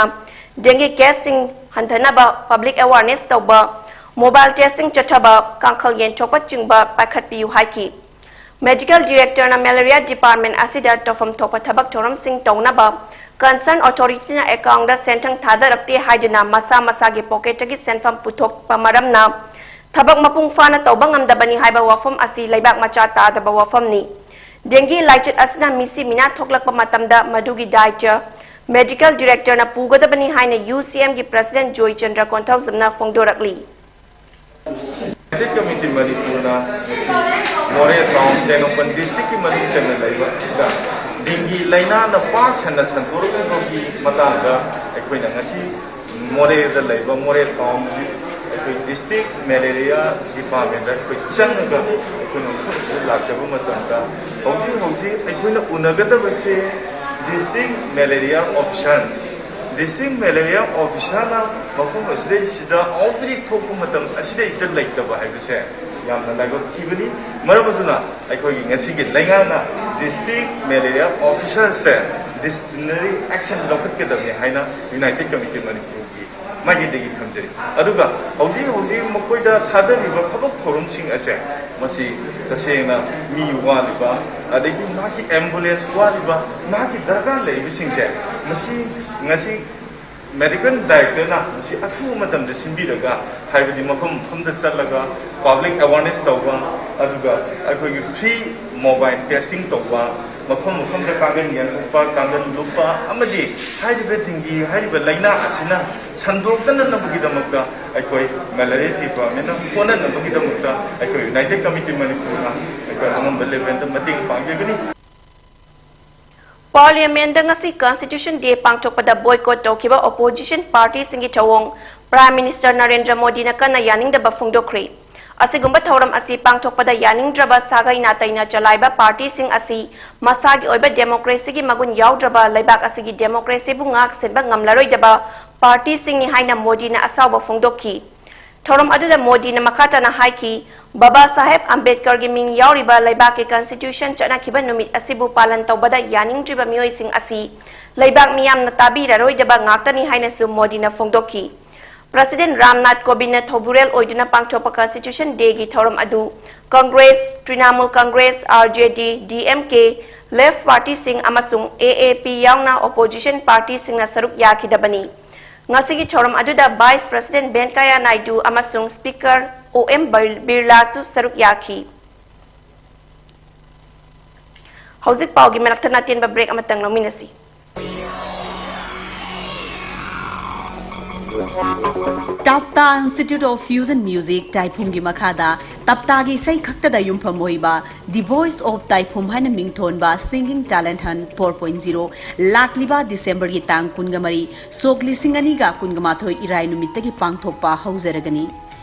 dengue caseꯁꯤꯡ ꯍꯟꯊꯅꯕ public awareness ꯇꯧꯕ, mobile testing ꯆꯠꯊꯕ, ꯀꯥꯡꯈꯜ ꯌꯦꯟꯊꯣꯛꯄ ꯆꯤꯡꯕ ꯄꯥꯏꯈꯠꯄꯤꯌꯨ ꯍꯥꯏꯈꯤ꯫ Medical directorꯅ malaria department ꯑꯁꯤꯗ ꯇꯧꯐꯝ ꯊꯣꯛꯄ ꯊꯕꯛ ꯊꯧꯔꯝꯁꯤꯡ ꯇꯧꯅꯕ concern authorityꯅ accountꯗ ꯁꯦꯟꯊꯪ ꯊꯥꯗꯔꯛꯇꯦ ꯍꯥꯏꯗꯨꯅ ꯃꯁꯥ ꯃꯁꯥꯒꯤ pocketꯇꯒꯤ ꯁꯦꯟꯐꯝ ꯄꯨꯊꯣꯛꯄ ꯃꯔꯝꯅ ꯊꯕꯛ ꯃꯄꯨꯡ ꯐꯥꯅ ꯇꯧꯕ ꯉꯝꯗꯕꯅꯤ ꯍꯥꯏꯕ ꯋꯥꯐꯝ ꯑꯁꯤ ꯂꯩꯕꯥꯛ ꯃꯆꯥ ꯇꯥꯗꯕ ꯋꯥꯐꯝꯅꯤ꯫ Dengue ꯂꯥꯏꯆꯠ ꯑꯁꯤꯅ ꯃꯤꯁꯤ ꯃꯤꯅꯥ ꯊꯣꯛꯂꯛꯄ ꯃꯇꯝꯗ ꯃꯗꯨꯒꯤ ꯗꯥꯏꯇ꯭ꯌ medical directorꯅ ꯄꯨꯒꯗꯕꯅꯤ ꯍꯥꯏꯅ UCMꯒꯤ President ꯖꯣꯏꯆꯟꯗ꯭ꯔ ꯀꯣꯟꯊꯧꯖꯝꯅ ꯐꯣꯡꯗꯣꯔꯛꯂꯤ꯫ United Committee ꯃꯅꯤꯄꯨꯔꯅ ꯉꯁꯤ ꯃꯣꯔꯦ town, ꯇꯦꯡꯅꯧꯄꯜ districtꯀꯤ ꯃꯅꯨꯡ ꯆꯟꯅ ꯂꯩꯕ ꯑꯁꯤꯗ dengue ꯂꯥꯏꯅꯥꯅ ꯄꯥꯛ ꯁꯟꯅ ꯁꯟꯗꯣꯔꯛꯂꯤꯕꯒꯤ ꯃꯇꯥꯡꯗ ꯑꯩꯈꯣꯏꯅ ꯉꯁꯤ ꯃꯣꯔꯦꯗ ꯂꯩꯕ ꯃꯣꯔꯦ townꯒꯤ ꯑꯩꯈꯣꯏ district malaria departmentꯗ ꯑꯩꯈꯣꯏ ꯆꯪꯉꯒ ꯑꯩꯈꯣꯏꯅ ꯃꯐꯝ ꯑꯁꯤꯗ ꯂꯥꯛꯆꯕ ꯃꯇꯝꯗ ꯍꯧꯖꯤꯛ ꯍꯧꯖꯤꯛ ꯑꯩꯈꯣꯏꯅ ꯎꯅꯒꯗꯕꯁꯦ district malaria officer, district malaria officerꯅ ꯃꯐꯝ ꯑꯁꯤꯗꯩꯁꯤꯗ outbreak ꯊꯣꯛꯄ ꯃꯇꯝ ꯑꯁꯤꯗꯩꯁꯤꯗ ꯂꯩꯇꯕ ꯍꯥꯏꯕꯁꯦ ꯌꯥꯝꯅ ꯂꯥꯏꯕꯛ ꯊꯤꯕꯅꯤ꯫ ꯃꯔꯝ ꯑꯗꯨꯅ ꯑꯩꯈꯣꯏꯒꯤ ꯉꯁꯤꯒꯤ ꯂꯩꯉꯥꯛꯅ district malaria officerꯁꯦ disciplinary action ꯂꯧꯈꯠꯀꯗꯕꯅꯤ ꯍꯥꯏꯅ United Committee ꯃꯅꯤꯄꯨꯔꯒꯤ ꯃꯥꯏꯀꯩꯗꯒꯤ ꯊꯝꯖꯔꯤ꯫ ꯑꯗꯨꯒ ꯍꯧꯖꯤꯛ ꯍꯧꯖꯤꯛ ꯃꯈꯣꯏꯗ ꯊꯥꯗꯔꯤꯕ ꯊꯕꯛ ꯊꯧꯔꯝꯁꯤꯡ ꯑꯁꯦ ꯃꯁꯤ ꯇꯁꯦꯡꯅ ꯃꯤ ꯋꯥꯠꯂꯤꯕ, ꯑꯗꯒꯤ ꯃꯥꯒꯤ ambulance ꯋꯥꯠꯂꯤꯕ, ꯃꯥꯒꯤ ꯗꯔꯀꯥꯔ ꯂꯩꯔꯤꯕꯁꯤꯡꯁꯦ ꯃꯁꯤ ꯉꯁꯤ medical directorꯅ ꯃꯁꯤ ꯑꯊꯨꯕ ꯃꯇꯝꯗ ꯁꯤꯟꯕꯤꯔꯒ, ꯍꯥꯏꯕꯗꯤ ꯃꯐꯝ ꯃꯐꯝꯗ ꯆꯠꯂꯒ public awareness ꯇꯧꯕ, ꯑꯗꯨꯒ ꯑꯩꯈꯣꯏꯒꯤ free mobile testing ꯇꯧꯕ, ꯃꯐꯝ ꯃꯐꯝꯗ ꯀꯥꯡꯒꯟ ꯌꯦꯟꯊꯣꯛꯄ, ꯀꯥꯡꯒꯟ ꯂꯨꯞꯄ ꯑꯃꯗꯤ ꯍꯥꯏꯔꯤꯕ ꯗꯤꯡꯒꯤ ꯍꯥꯏꯔꯤꯕ ꯂꯥꯏꯅꯥ ꯑꯁꯤꯅ ꯁꯟꯗꯣꯛꯇꯅꯅꯕꯒꯤꯗꯃꯛꯇ ꯑꯩꯈꯣꯏ ꯃꯦꯂꯦꯔꯤꯌꯥ ꯗꯤꯄꯥꯔꯠꯃꯦꯟꯅ ꯍꯣꯠꯅꯅꯕꯒꯤꯗꯃꯛꯇ ꯑꯩꯈꯣꯏ ꯌꯨꯅꯥꯏꯇꯦꯗ ꯀꯃꯤꯇꯤ ꯃꯅꯤꯄꯨꯔꯅ ꯑꯩꯈꯣꯏ ꯑꯉꯝꯕ ꯂꯦꯚꯦꯜꯗ ꯃꯇꯦꯡ ꯄꯥꯡꯖꯒꯅꯤ꯫ ꯄꯥꯔꯂꯤꯌꯥꯃꯦꯟꯗ ꯉꯁꯤ ꯀꯟꯁꯇꯤꯇ꯭ꯌꯨꯁꯟ ꯗꯦ ꯄꯥꯡꯊꯣꯛꯄꯗ ꯕꯣꯏꯀꯣꯠ ꯇꯧꯈꯤꯕ ꯑꯣꯄꯣꯖꯤꯁꯟ ꯄꯥꯔꯇꯤꯁꯤꯡꯒꯤ ꯊꯧꯑꯣꯡ ꯄ꯭ꯔꯥꯏꯝ ꯃꯤꯅꯤꯁꯇꯔ ꯅꯔꯦꯟꯗ꯭ꯔ ꯃꯣꯗꯤꯅ ꯀꯟꯅ ꯌꯥꯅꯤꯡꯗꯕ ꯐꯣꯡꯗꯣꯛꯈ꯭ꯔꯦ꯫ ꯑꯁꯤꯒꯨꯝꯕ ꯊꯧꯔꯝ ꯑꯁꯤ ꯄꯥꯡꯊꯣꯛꯄꯗ ꯌꯥꯅꯤꯡꯗ꯭ꯔꯕ ꯁꯥꯒꯩ ꯅꯥꯇꯩꯅ ꯆꯂꯥꯏꯕ ꯄꯥꯔꯇꯤꯁꯤꯡ ꯑꯁꯤ ꯃꯁꯥꯒꯤ ꯑꯣꯏꯕ ꯗꯦꯃꯣꯀ꯭ꯔꯦꯁꯤꯒꯤ ꯃꯒꯨꯟ ꯌꯥꯎꯗ꯭ꯔꯕ ꯂꯩꯕꯥꯛ ꯑꯁꯤꯒꯤ ꯗꯦꯃꯣꯀ꯭ꯔꯦꯁꯤꯕꯨ ꯉꯥꯛ ꯁꯦꯟꯕ ꯉꯝꯂꯔꯣꯏꯗꯕ ꯄꯥꯔꯇꯤꯁꯤꯡꯅꯤ ꯍꯥꯏꯅ ꯃꯣꯗꯤꯅ ꯑꯁꯥꯎꯕ ꯐꯣꯡꯗꯣꯛꯈꯤ꯫ ꯊꯧꯔꯝ ꯑꯗꯨꯗ ꯃꯣꯗꯤꯅ ꯃꯈꯥ ꯇꯥꯅ ꯍꯥꯏꯈꯤ, ꯕꯕꯥ ꯁꯥꯍꯦꯕ ꯑꯝꯕꯦꯗꯀꯔꯒꯤ ꯃꯤꯡ ꯌꯥꯎꯔꯤꯕ ꯂꯩꯕꯥꯛꯀꯤ ꯀꯟꯁꯇꯤꯇ꯭ꯌꯨꯁꯟ ꯆꯠꯅꯈꯤꯕ ꯅꯨꯃꯤꯠ ꯑꯁꯤꯕꯨ ꯄꯥꯂꯟ ꯇꯧꯕꯗ ꯌꯥꯅꯤꯡꯗ꯭ꯔꯤꯕ ꯃꯤꯑꯣꯏꯁꯤꯡ ꯑꯁꯤ ꯂꯩꯕꯥꯛ ꯃꯤꯌꯥꯝꯅ ꯇꯥꯕꯤꯔꯔꯣꯏꯗꯕ ꯉꯥꯛꯇꯅꯤ ꯍꯥꯏꯅꯁꯨ ꯃꯣꯗꯤꯅ ꯐꯣꯡꯗꯣꯛꯈꯤ꯫ ꯄ꯭ꯔꯁꯤꯗꯦꯟ ꯔꯥꯝꯅꯥꯊ ꯀꯣꯕꯤꯟꯗꯅ ꯊꯧꯕꯨꯔꯦꯜ ꯑꯣꯏꯗꯨꯅ ꯄꯥꯡꯊꯣꯛꯄ ꯀꯟꯁꯇꯤꯇ꯭ꯌꯨꯁꯟ ꯗꯦꯒꯤ ꯊꯧꯔꯝ ꯑꯗꯨ ꯀꯪꯒ꯭ꯔꯦꯁ, ꯇ꯭ꯔꯤꯅꯥꯃꯨꯜ ꯀꯪꯒ꯭ꯔꯦꯁ, ꯑꯥꯔ ꯖꯦ ꯗꯤ, ꯗꯤ ꯑꯦꯝ ꯀꯦ, ꯂꯦꯐ ꯄꯥꯔꯇꯤꯁꯤꯡ ꯑꯃꯁꯨꯡ ꯑꯦ ꯑꯦ ꯄꯤ ꯌꯥꯎꯅ ꯑꯣꯄꯣꯖꯤꯁꯟ ꯄꯥꯔꯇꯤꯁꯤꯡꯅ ꯁꯔꯨꯛ ꯌꯥꯈꯤꯗꯕꯅꯤ꯫ ꯉꯁꯤꯒꯤ ꯊꯧꯔꯝ ꯑꯗꯨꯗ ꯚꯥꯏꯁ ꯄ꯭ꯔꯁꯤꯗꯦꯟ ꯚꯦꯡꯀꯌꯥ ꯅꯥꯏꯗꯨ ꯑꯃꯁꯨꯡ ꯁ꯭ꯄꯤꯀꯔ ꯑꯣ ꯑꯦꯝ ꯕꯤꯔꯂꯥꯁꯨ ꯁꯔꯨꯛ ꯌꯥꯈꯤ꯫ ꯍꯧꯖꯤꯛ ꯄꯥꯎꯒꯤ ꯃꯔꯛꯇ ꯑꯇꯦꯟꯕ ꯕ꯭ꯔꯦꯛ ꯑꯃꯇꯪ ꯂꯧꯃꯤꯟꯅꯁꯤ꯫ ꯇꯥꯞꯇꯥ ꯏꯟꯁꯇꯤꯇ꯭ꯌꯨꯠ ꯑꯣꯐ ꯐ꯭ꯌꯨꯖꯟ ꯃ꯭ꯌꯨꯖꯤꯛ ꯇꯥꯏꯐꯨꯝꯒꯤ ꯃꯈꯥꯗ ꯇꯥꯞꯇꯥꯒꯤ ꯏꯁꯩ ꯈꯛꯇꯗ ꯌꯨꯝꯐꯝ ꯑꯣꯏꯕ The Voice of ꯇꯥꯏꯐꯨꯝ ꯍꯥꯏꯅ ꯃꯤꯡꯊꯣꯟꯕ Singing Talent Hunt four point zero ꯂꯥꯛꯂꯤꯕ ꯗꯤꯁꯦꯝꯕꯔꯒꯤ ꯇꯥꯡ ꯀꯨꯟꯒ ꯃꯔꯤ, ꯁꯣꯛ ꯂꯤꯁꯤꯡ ꯑꯅꯤꯒ ꯀꯨꯟꯒ ꯃꯥꯊꯣꯏ ꯏꯔꯥꯏ ꯅꯨꯃꯤꯠꯇꯒꯤ ꯄꯥꯡꯊꯣꯛꯄ ꯍꯧꯖꯔꯒꯅꯤ꯫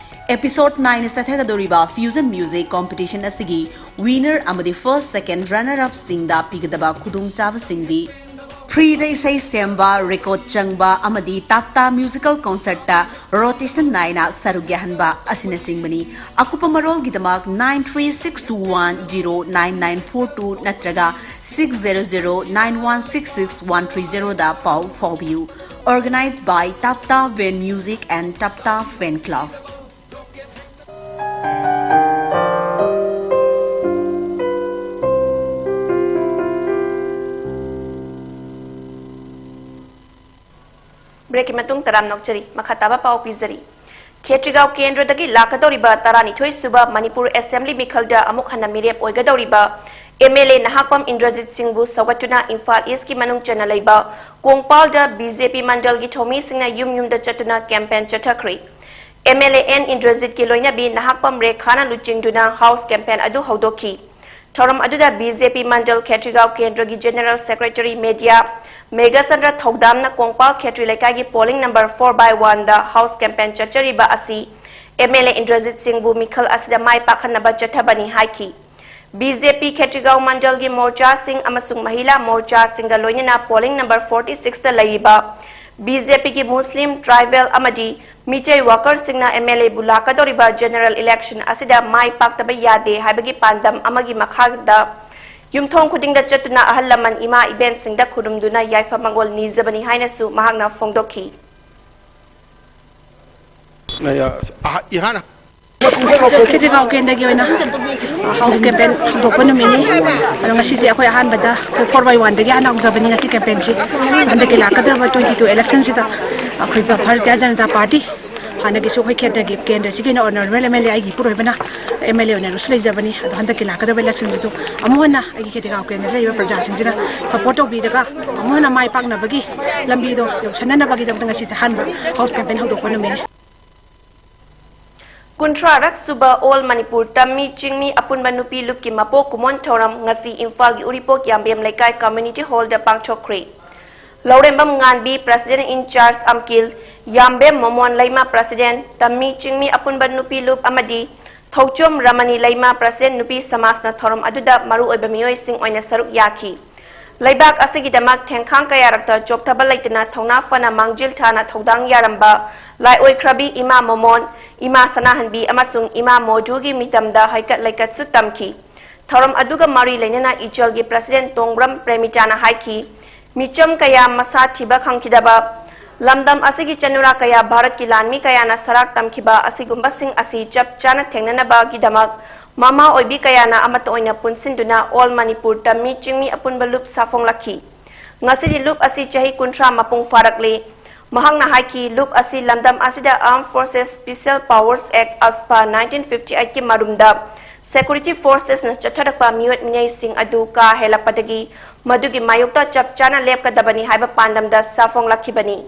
Episode nine ꯆꯠꯊꯒꯗꯧꯔꯤꯕ Fusion Music Competition ꯑꯁꯤꯒꯤ winner ꯑꯃꯗꯤ first, second, runner up ꯁꯤꯡꯗ ꯄꯤꯒꯗꯕ ꯈꯨꯗꯣꯡꯆꯥꯕꯁꯤꯡꯗꯤ: ꯐ꯭ꯔꯤꯗ ꯏꯁꯩ ꯁꯦꯝꯕ, ꯔꯦꯀꯣꯔꯗ ꯆꯪꯕ ꯑꯃꯗꯤ ꯇꯥꯞꯇꯥ ꯃ꯭ꯌꯨꯖꯤꯀꯦꯜ ꯀꯟꯁꯔꯠꯇ ꯔꯣꯇꯦꯁꯟ ꯅꯥꯏꯅ ꯁꯔꯨꯛ ꯌꯥꯍꯟꯕ ꯑꯁꯤꯅꯆꯤꯡꯕꯅꯤ꯫ ꯑꯀꯨꯞꯄ ꯃꯔꯣꯜꯒꯤꯗꯃꯛ nine three six two one zero nine nine four two ꯅꯠꯇ꯭ꯔꯒ six zero zero nine one six six one three zero ꯗ ꯄꯥꯎ ꯐꯥꯎꯕꯤꯌꯨ꯫ Organized by Tapta Van Music and Tapta Fan Club. ꯕ꯭ꯔꯦꯛꯀꯤ ꯃꯇꯨꯡ ꯇꯔꯥꯝꯅ ꯑꯣꯛꯆꯔꯤ꯫ ꯃꯈꯥ ꯇꯥꯕ ꯄꯥꯎ ꯄꯤꯖꯔꯤ꯫ ꯈꯦꯇ꯭ꯔꯤꯒꯥꯎ ꯀꯦꯟꯗ꯭ꯔꯗꯒꯤ ꯂꯥꯛꯀꯗꯧꯔꯤꯕ ꯇꯔꯥꯅꯤꯊꯣꯏ ꯁꯨꯕ ꯃꯅꯤꯄꯨꯔ ꯑꯦꯁꯦꯝꯕ꯭ꯂꯤ ꯃꯤꯈꯜꯗ ꯑꯃꯨꯛ ꯍꯟꯅ ꯃꯤꯔꯦꯞ ꯑꯣꯏꯒꯗꯧꯔꯤꯕ ꯑꯦꯝ ꯑꯦꯜ ꯑꯦ ꯅꯍꯥꯛꯄꯝ ꯏꯟꯗ꯭ꯔꯖꯤꯠ ꯁꯤꯡꯕꯨ ꯁꯧꯒꯠꯇꯨꯅ ꯏꯝꯐꯥꯜ ꯏꯁꯀꯤ ꯃꯅꯨꯡ ꯆꯟꯅ ꯂꯩꯕ ꯀꯣꯡꯄꯥꯜꯗ ꯕꯤ ꯖꯦ ꯄꯤ ꯃꯟꯗꯜꯒꯤ ꯊꯧꯃꯤꯁꯤꯡꯅ ꯌꯨꯝ ꯌꯨꯝꯗ ꯆꯠꯇꯨꯅ ꯀꯦꯝꯄꯦꯟ ꯆꯠꯊꯈ꯭ꯔꯦ꯫ ꯑꯦꯝ ꯑꯦꯜ ꯑꯦ ꯑꯦꯟ ꯏꯟꯗ꯭ꯔꯖꯤꯠꯀꯤ ꯂꯣꯏꯅꯕꯤ ꯅꯍꯥꯛꯄꯝ ꯔꯦꯈꯥꯅ ꯂꯨꯆꯤꯡꯗꯨꯅ ꯍꯥꯎꯁ ꯀꯦꯝꯄꯦꯟ ꯑꯗꯨ ꯍꯧꯗꯣꯛꯈꯤ꯫ ꯊꯧꯔꯝ ꯑꯗꯨꯗ ꯕꯤ ꯖꯦ ꯄꯤ ꯃꯟꯗꯜ ꯈꯦꯇ꯭ꯔꯤꯒꯥꯎ ꯀꯦꯟꯗ꯭ꯔꯒꯤ general secretary media Meghachandra ꯊꯧꯗꯥꯝꯅ Kongpal ꯈꯦꯇ꯭ꯔꯤ ꯂꯩꯀꯥꯏꯒꯤ ꯄꯣꯂꯤꯡ ꯅꯝꯕꯔ ꯐꯣꯔ ꯕꯥꯏ ꯋꯥꯟꯗ ꯍꯥꯎꯁ ꯀꯦꯝꯄꯦꯟ ꯆꯠꯆꯔꯤꯕ ꯑꯁꯤ ꯑꯦꯝ ꯑꯦꯜ ꯑꯦ ꯏꯟꯗ꯭ꯔꯖꯤꯠ ꯁꯤꯡꯕꯨ ꯃꯤꯈꯜ ꯑꯁꯤꯗ ꯃꯥꯏ ꯄꯥꯛꯍꯟꯅꯕ ꯆꯠꯊꯕꯅꯤ ꯍꯥꯏꯈꯤ꯫ ꯕꯤ ꯖꯦ ꯄꯤ ꯈꯦꯇ꯭ꯔꯤꯒꯥꯎ ꯃꯟꯗꯜꯒꯤ ꯃꯣꯔꯆꯥꯁꯤꯡ ꯑꯃꯁꯨꯡ ꯃꯍꯤꯂꯥ ꯃꯣꯔꯆꯥꯁꯤꯡꯒ ꯂꯣꯏꯅꯅ ꯄꯣꯂꯤꯡ ꯅꯝꯕꯔ ꯐꯣꯔꯇꯤ ꯁꯤꯛꯁꯇ ꯂꯩꯔꯤꯕ ꯕꯤ ꯖꯦ ꯄꯤꯒꯤ ꯃꯨꯁꯂꯤꯝ, ꯇ꯭ꯔꯥꯏꯕꯦꯜ ꯑꯃꯗꯤ ꯃꯤꯇꯩ ꯋꯥꯀꯔꯁꯤꯡꯅ ꯑꯦꯝ ꯑꯦꯜ ꯑꯦꯕꯨ ꯂꯥꯛꯀꯗꯧꯔꯤꯕ ꯖꯦꯅꯦꯔꯦꯜ ꯏꯂꯦꯛꯁꯟ ꯑꯁꯤꯗ ꯃꯥꯏ ꯄꯥꯛꯇꯕ ꯌꯥꯗꯦ ꯍꯥꯏꯕꯒꯤ ꯄꯥꯟꯗꯝ ꯑꯃꯒꯤ ꯃꯈꯥꯗ ꯌꯨꯝꯊꯣꯡ ꯈꯨꯗꯤꯡꯗ ꯆꯠꯇꯨꯅ ꯑꯍꯜ ꯂꯃꯟ ꯏꯃꯥ ꯏꯕꯦꯟꯁꯤꯡꯗ ꯈꯨꯔꯨꯝꯗꯨꯅ ꯌꯥꯏꯐ ꯃꯪꯒꯣꯜ ꯅꯤꯖꯕꯅꯤ ꯍꯥꯏꯅꯁꯨ ꯃꯍꯥꯛꯅ ꯐꯣꯡꯗꯣꯛꯈꯤ꯫ ꯑꯍ- ꯏꯍꯥꯟ ꯈꯦꯇ꯭ꯔꯤꯒꯥꯎ ꯀꯦꯟꯗ꯭ꯔꯒꯤ ꯑꯣꯏꯅ ꯍꯥꯎꯁ ꯀꯦꯝꯄꯦꯟ ꯍꯧꯗꯣꯛꯄ ꯅꯨꯃꯤꯠꯅꯤ꯫ ꯑꯗꯣ ꯉꯁꯤꯁꯦ ꯑꯩꯈꯣꯏ ꯑꯍꯥꯟꯕꯗ ꯐꯣꯔ ꯕꯥꯏ ꯋꯥꯟꯗꯒꯤ ꯍꯥꯟꯅ ꯍꯧꯖꯕꯅꯤ ꯉꯁꯤ ꯀꯦꯝꯄꯦꯟꯁꯤ꯫ ꯍꯟꯗꯛꯀꯤ ꯂꯥꯛꯀꯗꯧꯔꯤꯕ ꯇ꯭ꯋꯦꯟꯇꯤ ꯇꯨ ꯏꯂꯦꯛꯁꯟꯁꯤꯗ ꯑꯩꯈꯣꯏ ꯚꯥꯔꯇꯤꯌꯥ ꯖꯅꯇꯥ ꯄꯥꯔꯇꯤ ꯍꯥꯟꯅꯒꯤꯁꯨ ꯑꯩꯈꯣꯏ ꯈꯦꯇ꯭ꯔꯒꯤ ꯀꯦꯟꯗ꯭ꯔꯁꯤꯒꯤ ꯑꯣꯏꯅ ꯑꯣꯅꯔꯦꯕꯜ ꯑꯦꯝ ꯑꯦꯜ ꯑꯦ ꯑꯩꯒꯤ ꯏꯄꯨꯔꯣꯏꯕꯅ ꯑꯦꯝ ꯑꯦꯜ ꯑꯦ ꯑꯣꯏꯅ ꯔꯨꯁ ꯂꯩꯖꯕꯅꯤ꯫ ꯑꯗꯣ ꯍꯟꯗꯛꯀꯤ ꯂꯥꯛꯀꯗꯧꯕ ꯏꯂꯦꯛꯁꯟꯁꯤꯁꯨ ꯑꯃꯨꯛ ꯍꯟꯅ ꯑꯩꯒꯤ ꯈꯦꯇ꯭ꯔꯤꯒꯥꯎ ꯀꯦꯟꯗ꯭ꯔꯗ ꯂꯩꯔꯤꯕ ꯄ꯭ꯔꯖꯥꯁꯤꯡꯁꯤꯅ ꯁꯄꯣꯔꯠ ꯇꯧꯕꯤꯔꯒ ꯑꯃꯨꯛ ꯍꯟꯅ ꯃꯥꯏ ꯄꯥꯛꯅꯕꯒꯤ ꯂꯝꯕꯤꯗꯣ ꯌꯧꯁꯟꯅꯅꯕꯒꯤꯗꯃꯛꯇ ꯉꯁꯤꯁꯦ ꯑꯍꯥꯟꯕ ꯍꯥꯎꯁ ꯀꯦꯝꯄꯦꯟ ꯍꯧꯗꯣꯛꯄ ꯅꯨꯃꯤꯠꯅꯤ꯫ ꯀꯨꯟꯊ꯭ꯔꯥꯔꯛ ꯁꯨꯕ ꯑꯣꯜ ꯃꯅꯤꯄꯨꯔ ꯇꯝꯃꯤ ꯆꯤꯡꯃꯤ ꯑꯄꯨꯟꯕ ꯅꯨꯄꯤ ꯂꯨꯞꯀꯤ ꯃꯄꯣꯛ ꯀꯨꯝꯑꯣꯟ ꯊꯧꯔꯝ ꯉꯁꯤ ꯏꯝꯐꯥꯜꯒꯤ ꯎꯔꯤꯄꯣꯛ ꯌꯥꯝꯕꯦꯝ ꯂꯩꯀꯥꯏ ꯀꯝꯃ꯭ꯌꯨꯅꯤꯇꯤ ꯍꯣꯜꯗ ꯄꯥꯡꯊꯣꯛꯈ꯭ꯔꯦ꯫ ꯂꯧꯔꯦꯝꯕꯝ ꯉꯥꯟꯕꯤ, ꯄ꯭ꯔꯁꯤꯗꯦꯟꯠ ꯏꯟ ꯆꯥꯔꯖ ꯑꯝꯀꯤꯜ, ꯌꯥꯝꯕꯦꯝ ꯃꯣꯃꯣꯟ ꯂꯩꯃ, ꯄ꯭ꯔꯁꯤꯗꯦꯟꯠ, ꯇꯝꯃꯤ ꯆꯤꯡꯃꯤ ꯑꯄꯨꯟꯕ ꯅꯨꯄꯤ ꯂꯨꯞ ꯑꯃꯗꯤ ꯊꯧꯆꯣꯝ ꯔꯃꯅꯤ ꯂꯩꯃ, ꯄ꯭ꯔꯁꯤꯗꯦꯟꯠ ꯅꯨꯄꯤ ꯁꯃꯥꯖꯅ ꯊꯧꯔꯝ ꯑꯗꯨꯗ ꯃꯔꯨꯑꯣꯏꯕ ꯃꯤꯑꯣꯏꯁꯤꯡ ꯑꯣꯏꯅ ꯁꯔꯨꯛ ꯌꯥꯈꯤ꯫ ꯂꯩꯕꯥꯛ ꯑꯁꯤꯒꯤꯗꯃꯛ ꯊꯦꯡꯈꯥꯡ ꯀꯌꯥꯔꯛꯇ ꯆꯣꯛꯊꯕ ꯂꯩꯇꯅ ꯊꯧꯅꯥ ꯐꯅ ꯃꯥꯡꯖꯤꯜ ꯊꯥꯅ ꯊꯧꯗꯥꯡ ꯌꯥꯔꯝꯕ ꯂꯥꯏꯑꯣꯏꯈ꯭ꯔꯕꯤ ꯏꯃꯥ ꯃꯣꯃꯣꯟ, ꯏꯃꯥ ꯁꯅꯥꯍꯟꯕꯤ ꯑꯃꯁꯨꯡ ꯏꯃꯥ ꯃꯣꯙꯨꯒꯤ ꯃꯤꯇꯝꯗ ꯍꯩꯀꯠ ꯂꯩꯀꯠꯁꯨ ꯇꯝꯈꯤ꯫ ꯊꯧꯔꯝ ꯑꯗꯨꯒ ꯃꯔꯤ ꯂꯩꯅꯅ ꯏꯆꯜꯒꯤ ꯄ꯭ꯔꯁꯤꯗꯦꯟꯠ ꯇꯣꯡꯕ꯭ꯔꯝ ꯄ꯭ꯔꯦꯃꯤꯇꯥꯅ ꯍꯥꯏꯈꯤ, ꯃꯤꯆꯝ ꯀꯌꯥ ꯃꯁꯥ ꯊꯤꯕ ꯈꯪꯈꯤꯗꯕ, ꯂꯝꯗꯝ ꯑꯁꯤꯒꯤ ꯆꯅꯨꯔꯥ ꯀꯌꯥ ꯚꯥꯔꯠꯀꯤ ꯂꯥꯟꯃꯤ ꯀꯌꯥꯅ ꯁꯔꯥꯛ ꯇꯝꯈꯤꯕ ꯑꯁꯤꯒꯨꯝꯕꯁꯤꯡ ꯑꯁꯤ ꯆꯞ ꯆꯥꯅ ꯊꯦꯡꯅꯅꯕꯒꯤꯗꯃꯛ ꯃꯃꯥ ꯑꯣꯏꯕꯤ ꯀꯌꯥꯅ ꯑꯃꯠꯇ ꯑꯣꯏꯅ ꯄꯨꯟꯁꯤꯟꯗꯨꯅ ꯑꯣꯜ ꯃꯅꯤꯄꯨꯔ ꯇꯝꯃꯤ ꯆꯤꯡꯃꯤ ꯑꯄꯨꯟꯕ ꯂꯨꯞ ꯁꯥꯐꯣꯡꯂꯛꯈꯤ꯫ ꯉꯁꯤꯗꯤ ꯂꯨꯞ ꯑꯁꯤ ꯆꯍꯤ ꯀꯨꯟꯊ꯭ꯔꯥ ꯃꯄꯨꯡ ꯐꯥꯔꯛꯂꯤ꯫ ꯃꯍꯥꯛꯅ ꯍꯥꯏꯈꯤ, ꯂꯨꯞ ꯑꯁꯤ ꯂꯝꯗꯝ ꯑꯁꯤꯗ Armed Forces Special Powers Act, ꯑꯁꯄꯥ, nineteen fifty eight ꯀꯤ ꯃꯔꯨꯝꯗ Security Forcesꯅ ꯆꯠꯊꯔꯛꯄ ꯃꯤꯑꯣꯠ ꯃꯤꯅꯩꯁꯤꯡ ꯑꯗꯨ ꯀꯥ ꯍꯦꯜꯂꯛꯄꯗꯒꯤ ꯃꯗꯨꯒꯤ ꯃꯥꯌꯣꯛꯇ ꯆꯞ ꯆꯥꯅ ꯂꯦꯞꯀꯗꯕꯅꯤ ꯍꯥꯏꯕ ꯄꯥꯟꯗꯝꯗ ꯁꯥꯐꯣꯡꯂꯛꯈꯤꯕꯅꯤ꯫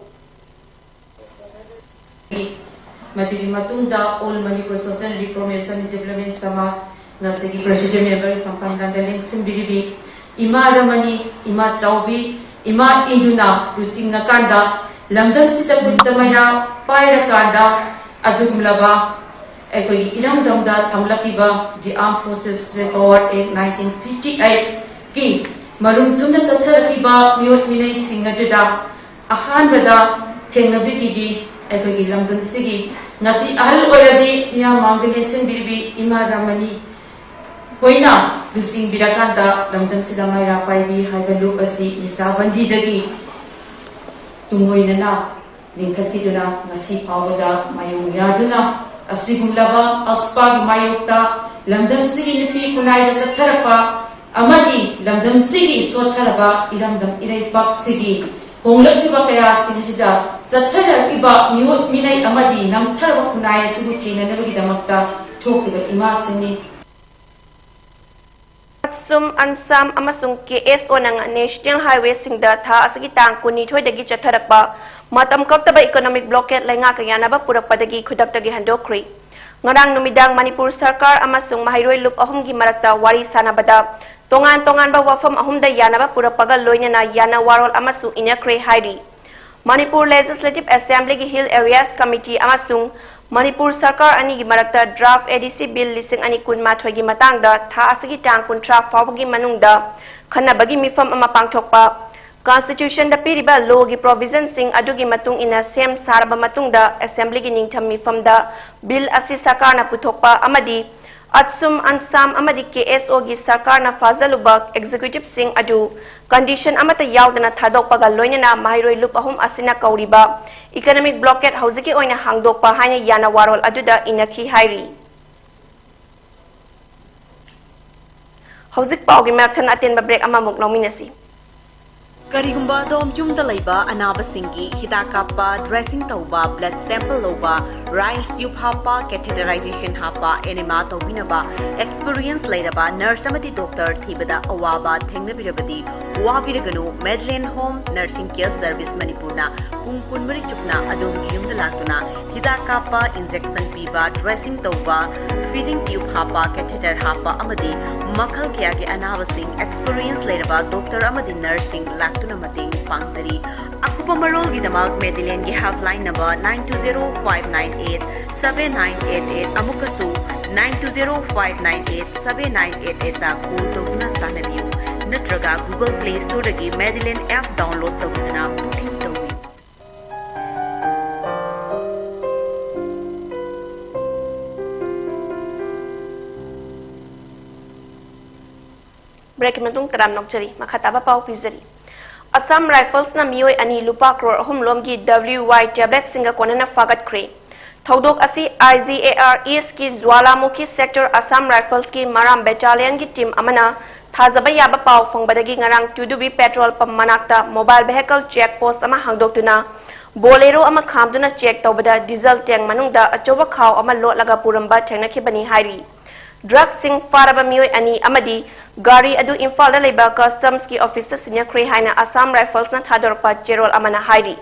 ꯃꯗꯨꯒꯤ ꯃꯇꯨꯡꯗ All Manipur Social Reformation Development Samaj ꯉꯁꯤꯒꯤ President Member ꯐꯝꯐꯝ ꯂꯝꯗ ꯂꯦꯡꯁꯤꯟꯕꯤꯔꯤꯕꯤ ꯏꯃꯥ ꯔꯃꯅꯤ, ꯏꯃꯥ ꯆꯥꯎꯕꯤ, ꯏꯃꯥ ꯏꯟꯗꯨꯅ ꯂꯨꯆꯤꯡꯅꯀꯥꯟꯗ ꯂꯝꯗꯝꯁꯤꯗ ꯈꯨꯠꯇ ꯃꯩꯔꯥ ꯄꯥꯏꯔꯀꯥꯟꯗ ꯑꯗꯨꯒꯨꯝꯂꯕ ꯑꯩꯈꯣꯏꯒꯤ ꯏꯔꯝꯗꯝꯗ ꯊꯝꯂꯛꯈꯤꯕ The Armed Forces Power Act nineteen fifty eight ꯀꯤ ꯃꯔꯨꯝ ꯊꯨꯝꯅ ꯆꯠꯊꯔꯛꯈꯤꯕ ꯃꯤꯑꯣꯠ ꯃꯤꯅꯩꯁꯤꯡ ꯑꯗꯨꯗ ꯑꯍꯥꯟꯕꯗ ꯊꯦꯡꯅꯕꯤꯈꯤꯕꯤ ꯑꯩꯈꯣꯏꯒꯤ ꯂꯝꯗꯝꯁꯤꯒꯤ ꯉꯁꯤ ꯑꯍꯜ ꯑꯣꯏꯔꯕꯤ ꯃꯤꯌꯥꯝ ꯃꯥꯡꯗ ꯂꯦꯡꯁꯤꯟꯕꯤꯔꯤꯕꯤ ꯏꯃꯥ ꯔꯃꯅꯤ ꯍꯣꯏꯅ ꯂꯨꯆꯤꯡꯕꯤꯔꯀꯥꯟꯗ ꯂꯝꯗꯝꯁꯤꯗ ꯃꯩꯔꯥ ꯄꯥꯏꯕꯤ ꯍꯥꯏꯕ ꯂꯨꯞ ꯑꯁꯤ ꯅꯤꯁꯥꯕꯟꯗꯤꯗꯒꯤ ꯇꯨꯡꯑꯣꯏꯅꯅ ꯂꯤꯡꯈꯠꯄꯤꯗꯨꯅ ꯉꯁꯤ ꯐꯥꯎꯕꯗ ꯃꯥꯌꯣꯡ ꯌꯥꯗꯨꯅ ꯑꯁꯤꯒꯨꯝꯂꯕ ꯑꯁꯄꯥꯒꯤ ꯃꯥꯌꯣꯛꯇ ꯂꯝꯗꯝꯁꯤꯒꯤ ꯅꯨꯄꯤ ꯈꯨꯟꯅꯥꯏꯗ ꯆꯠꯊꯔꯛꯄ ꯑꯃꯗꯤ ꯂꯝꯗꯝꯁꯤꯒꯤ ꯁꯣꯠꯊꯔꯕ ꯏꯔꯝꯗꯝ ꯏꯔꯩꯄꯥꯛꯁꯤꯒꯤ ꯍꯣꯡꯂꯛꯂꯤꯕ ꯀꯌꯥꯁꯤꯡꯁꯤꯗ ꯆꯠꯊꯔꯛꯂꯤꯕ ꯃꯤꯑꯣꯠ ꯃꯤꯅꯩ ꯑꯃꯗꯤ ꯅꯝꯊꯔꯕ ꯈꯨꯟꯅꯥꯏ ꯑꯁꯤꯕꯨ ꯊꯦꯡꯅꯅꯕꯒꯤꯗꯃꯛꯇ ꯊꯣꯛꯂꯤꯕ ꯏꯃꯥꯁꯤꯡꯅꯤ꯫ ꯑꯠꯁꯨꯝ ꯑꯟꯁꯥꯝ ꯑꯃꯁꯨꯡ ꯀꯦ ꯑꯦꯁ ꯑꯣꯅ ꯅꯦꯁꯅꯦꯜ ꯍꯥꯏꯋꯦꯁꯤꯡꯗ ꯊꯥ ꯑꯁꯤꯒꯤ ꯇꯥꯡ ꯀꯨꯟꯅꯤꯊꯣꯏꯗꯒꯤ ꯆꯠꯊꯔꯛꯄ ꯃꯇꯝ ꯀꯛꯇꯕ ꯏꯀꯣꯅꯣꯃꯤꯛ ꯕ꯭ꯂꯣꯀꯦꯠ ꯂꯩꯉꯥꯛꯀ ꯌꯥꯅꯕ ꯄꯨꯔꯛꯄꯗꯒꯤ ꯈꯨꯗꯛꯇꯒꯤ ꯍꯟꯗꯣꯛꯈ꯭ꯔꯤ꯫ ꯉꯔꯥꯡ ꯅꯨꯃꯤꯗꯥꯡ ꯃꯅꯤꯄꯨꯔ ꯁꯔꯀꯥꯔ ꯑꯃꯁꯨꯡ ꯃꯍꯩꯔꯣꯏ ꯂꯨꯞ ꯑꯍꯨꯝꯒꯤ ꯃꯔꯛꯇ ꯋꯥꯔꯤ ꯁꯥꯟꯅꯕꯗ ꯇꯣꯉꯥꯟ ꯇꯣꯉꯥꯟꯕ ꯋꯥꯐꯝ ꯑꯍꯨꯝꯗ ꯌꯥꯅꯕ ꯄꯨꯔꯛꯄꯒ ꯂꯣꯏꯅꯅ ꯌꯥꯅ ꯋꯥꯔꯣꯜ ꯑꯃꯁꯨ ꯏꯅꯈ꯭ꯔꯦ ꯍꯥꯏꯔꯤ꯫ Manipur Legislative Assemblyꯒꯤ Hill Areas Committee ꯑꯃꯁꯨꯡ ꯃꯅꯤꯄꯨꯔ ꯁꯔꯀꯥꯔ ꯑꯅꯤꯒꯤ ꯃꯔꯛꯇ draft A D C bill ꯂꯤꯁꯤꯡ ꯑꯅꯤ ꯀꯨꯟꯃꯥꯊꯣꯏꯒꯤ ꯃꯇꯥꯡꯗ ꯊꯥ ꯑꯁꯤꯒꯤ ꯇꯥꯡ ꯀꯨꯟꯊ꯭ꯔꯥ ꯐꯥꯎꯕꯒꯤ ꯃꯅꯨꯡꯗ ꯈꯟꯅꯕꯒꯤ ꯃꯤꯐꯝ ꯑꯃ ꯄꯥꯡꯊꯣꯛꯄ, Constitutionꯗ ꯄꯤꯔꯤꯕ lawꯒꯤ provisionꯁꯤꯡ ꯑꯗꯨꯒꯤ ꯃꯇꯨꯡ ꯏꯟꯅ ꯁꯦꯝ ꯁꯥꯔꯕ ꯃꯇꯨꯡꯗ Assemblyꯒꯤ ꯅꯤꯡꯊꯝ ꯃꯤꯐꯝꯗ bill ꯑꯁꯤ ꯁꯔꯀꯥꯔꯅ ꯄꯨꯊꯣꯛꯄ ꯑꯃꯗꯤ ꯑꯠꯁꯨꯝ ꯑꯟꯁꯥꯝ ꯑꯃꯗꯤ K S Oꯒꯤ ꯁꯔꯀꯥꯔꯅ ꯐꯥꯖꯜꯂꯨꯕ executiveꯁꯤꯡ ꯑꯗꯨ condition ꯑꯃꯠꯇ ꯌꯥꯎꯗꯅ ꯊꯥꯗꯣꯛꯄꯒ ꯂꯣꯏꯅꯅ ꯃꯍꯩꯔꯣꯏ ꯂꯨꯞ ꯑꯍꯨꯝ ꯑꯁꯤꯅ ꯀꯧꯔꯤꯕ economic blockade ꯍꯧꯖꯤꯛꯀꯤ ꯑꯣꯏꯅ ꯍꯥꯡꯗꯣꯛꯄ ꯍꯥꯏꯅ ꯌꯥꯅ ꯋꯥꯔꯣꯜ ꯑꯗꯨꯗ ꯏꯅꯈꯤ ꯍꯥꯏꯔꯤ꯫ ꯍꯧꯖꯤꯛ ꯄꯥꯎꯒꯤ ꯃꯔꯛ ꯊꯠꯅ ꯑꯇꯦꯟꯕ break ꯑꯃꯃꯨꯛ ꯂꯧꯃꯤꯟꯅꯁꯤ꯫ ꯀꯔꯤꯒꯨꯝꯕ ꯑꯗꯣꯝ ꯌꯨꯝꯗ ꯂꯩꯕ ꯑꯅꯥꯕꯁꯤꯡꯒꯤ ꯍꯤꯗꯥꯛ ꯀꯥꯞꯄ, dressing ꯇꯧꯕ, blood sample ꯂꯧꯕ, rice tube ꯍꯥꯞꯄ, catheterization ꯍꯥꯞꯄ, enema ꯇꯧꯕꯤꯅꯕ experience ꯂꯩꯔꯕ nurse ꯑꯃꯗꯤ doctor ꯊꯤꯕꯗ ꯑꯋꯥꯕ ꯊꯦꯡꯅꯕꯤꯔꯕꯗꯤ, ꯋꯥꯕꯤꯔꯒꯅꯨ꯫ Madeline Home Nursing Care Service ꯃꯅꯤꯄꯨꯔꯅ ꯄꯨꯡ ꯀꯨꯟꯃꯔꯤ ꯆꯨꯞꯅ ꯑꯗꯣꯝꯒꯤ ꯌꯨꯝꯗ ꯂꯥꯛꯇꯨꯅ ꯍꯤꯗꯥꯛ ꯀꯥꯞꯄ, injection ꯄꯤꯕ, dressing ꯇꯧꯕ, feeding tube ꯍꯥꯞꯄ, catheter ꯍꯥꯞꯄ ꯑꯃꯗꯤ ꯃꯈꯜ ꯀꯌꯥꯒꯤ ꯑꯅꯥꯕꯁꯤꯡ experience ꯂꯩꯔꯕ doctor ꯑꯃꯗꯤ nurseꯁꯤꯡ ꯂꯥꯛꯇꯨꯅ ꯃꯇꯦꯡ ꯄꯥꯡꯖꯔꯤ꯫ ꯑꯀꯨꯞꯄ ꯃꯔꯣꯜꯒꯤꯗꯃꯛ Madelineꯒꯤ helpline number nine two zero five nine eight seven nine eight eight, ꯑꯃꯨꯛꯀꯁꯨ nine two zero five nine eight seven nine eight eightꯇ call ꯇꯧꯗꯨꯅ ꯇꯥꯟꯅꯕꯤꯌꯨ, ꯅꯠꯇ꯭ꯔꯒ Google Play Storeꯗꯒꯤ Madeline app download ꯇꯧꯗꯨꯅ booking ꯇꯧꯕꯤꯌꯨ꯫ Breakꯀꯤ ꯃꯇꯨꯡ ꯇꯔꯥꯝ ꯅꯣꯛꯆꯔꯤ꯫ ꯃꯈꯥ ꯇꯥꯕ ꯄꯥꯎ ꯄꯤꯖꯔꯤ꯫ Assam Riflesꯅ ꯃꯤꯑꯣꯏ ꯑꯅꯤ ꯂꯨꯄꯥ ꯀ꯭ꯔꯣꯔ ꯑꯍꯨꯝ ꯂꯣꯝꯒꯤ W Y tabletꯁꯤꯡꯒ ꯀꯣꯟꯅꯅ ꯐꯥꯒꯠꯈ꯭ꯔꯦ꯫ ꯊꯧꯗꯣꯛ ꯑꯁꯤ I G A R Eastꯀꯤ ꯖ꯭ꯋꯥꯂꯥꯃꯨꯈꯤ sector Assam Riflesꯀꯤ ꯃꯔꯥꯝ battalionꯒꯤ team ꯑꯃꯅ ꯊꯥꯖꯕ ꯌꯥꯕ ꯄꯥꯎ ꯐꯪꯕꯗꯒꯤ ꯉꯔꯥꯡ ꯇꯨꯗꯨꯕꯤ petrol pump ꯃꯅꯥꯛꯇ mobile vehicle check post ꯑꯃ ꯍꯥꯡꯗꯣꯛꯇꯨꯅ Bolero ꯑꯃ ꯈꯥꯝꯗꯨꯅ check ꯇꯧꯕꯗ diesel tank ꯃꯅꯨꯡꯗ ꯑꯆꯧꯕ ꯈꯥꯎ ꯑꯃ ꯂꯣꯠꯂꯒ ꯄꯨꯔꯝꯕ ꯊꯦꯡꯅꯈꯤꯕꯅꯤ ꯍꯥꯏꯔꯤ꯫ Drugꯁꯤꯡ ꯐꯥꯔꯕ ꯃꯤꯑꯣꯏ ꯑꯅꯤ ꯑꯃꯗꯤ ꯒꯥꯔꯤ ꯑꯗꯨ ꯏꯝꯐꯥꯜꯗ ꯂꯩꯕ customsꯀꯤ officeꯇ ꯁꯤꯟꯅꯈ꯭ꯔꯦ ꯍꯥꯏꯅ Assam Riflesꯅ ꯊꯥꯗꯣꯔꯛꯄ ꯆꯦꯔꯣꯜ ꯑꯃꯅ ꯍꯥꯏꯔꯤ꯫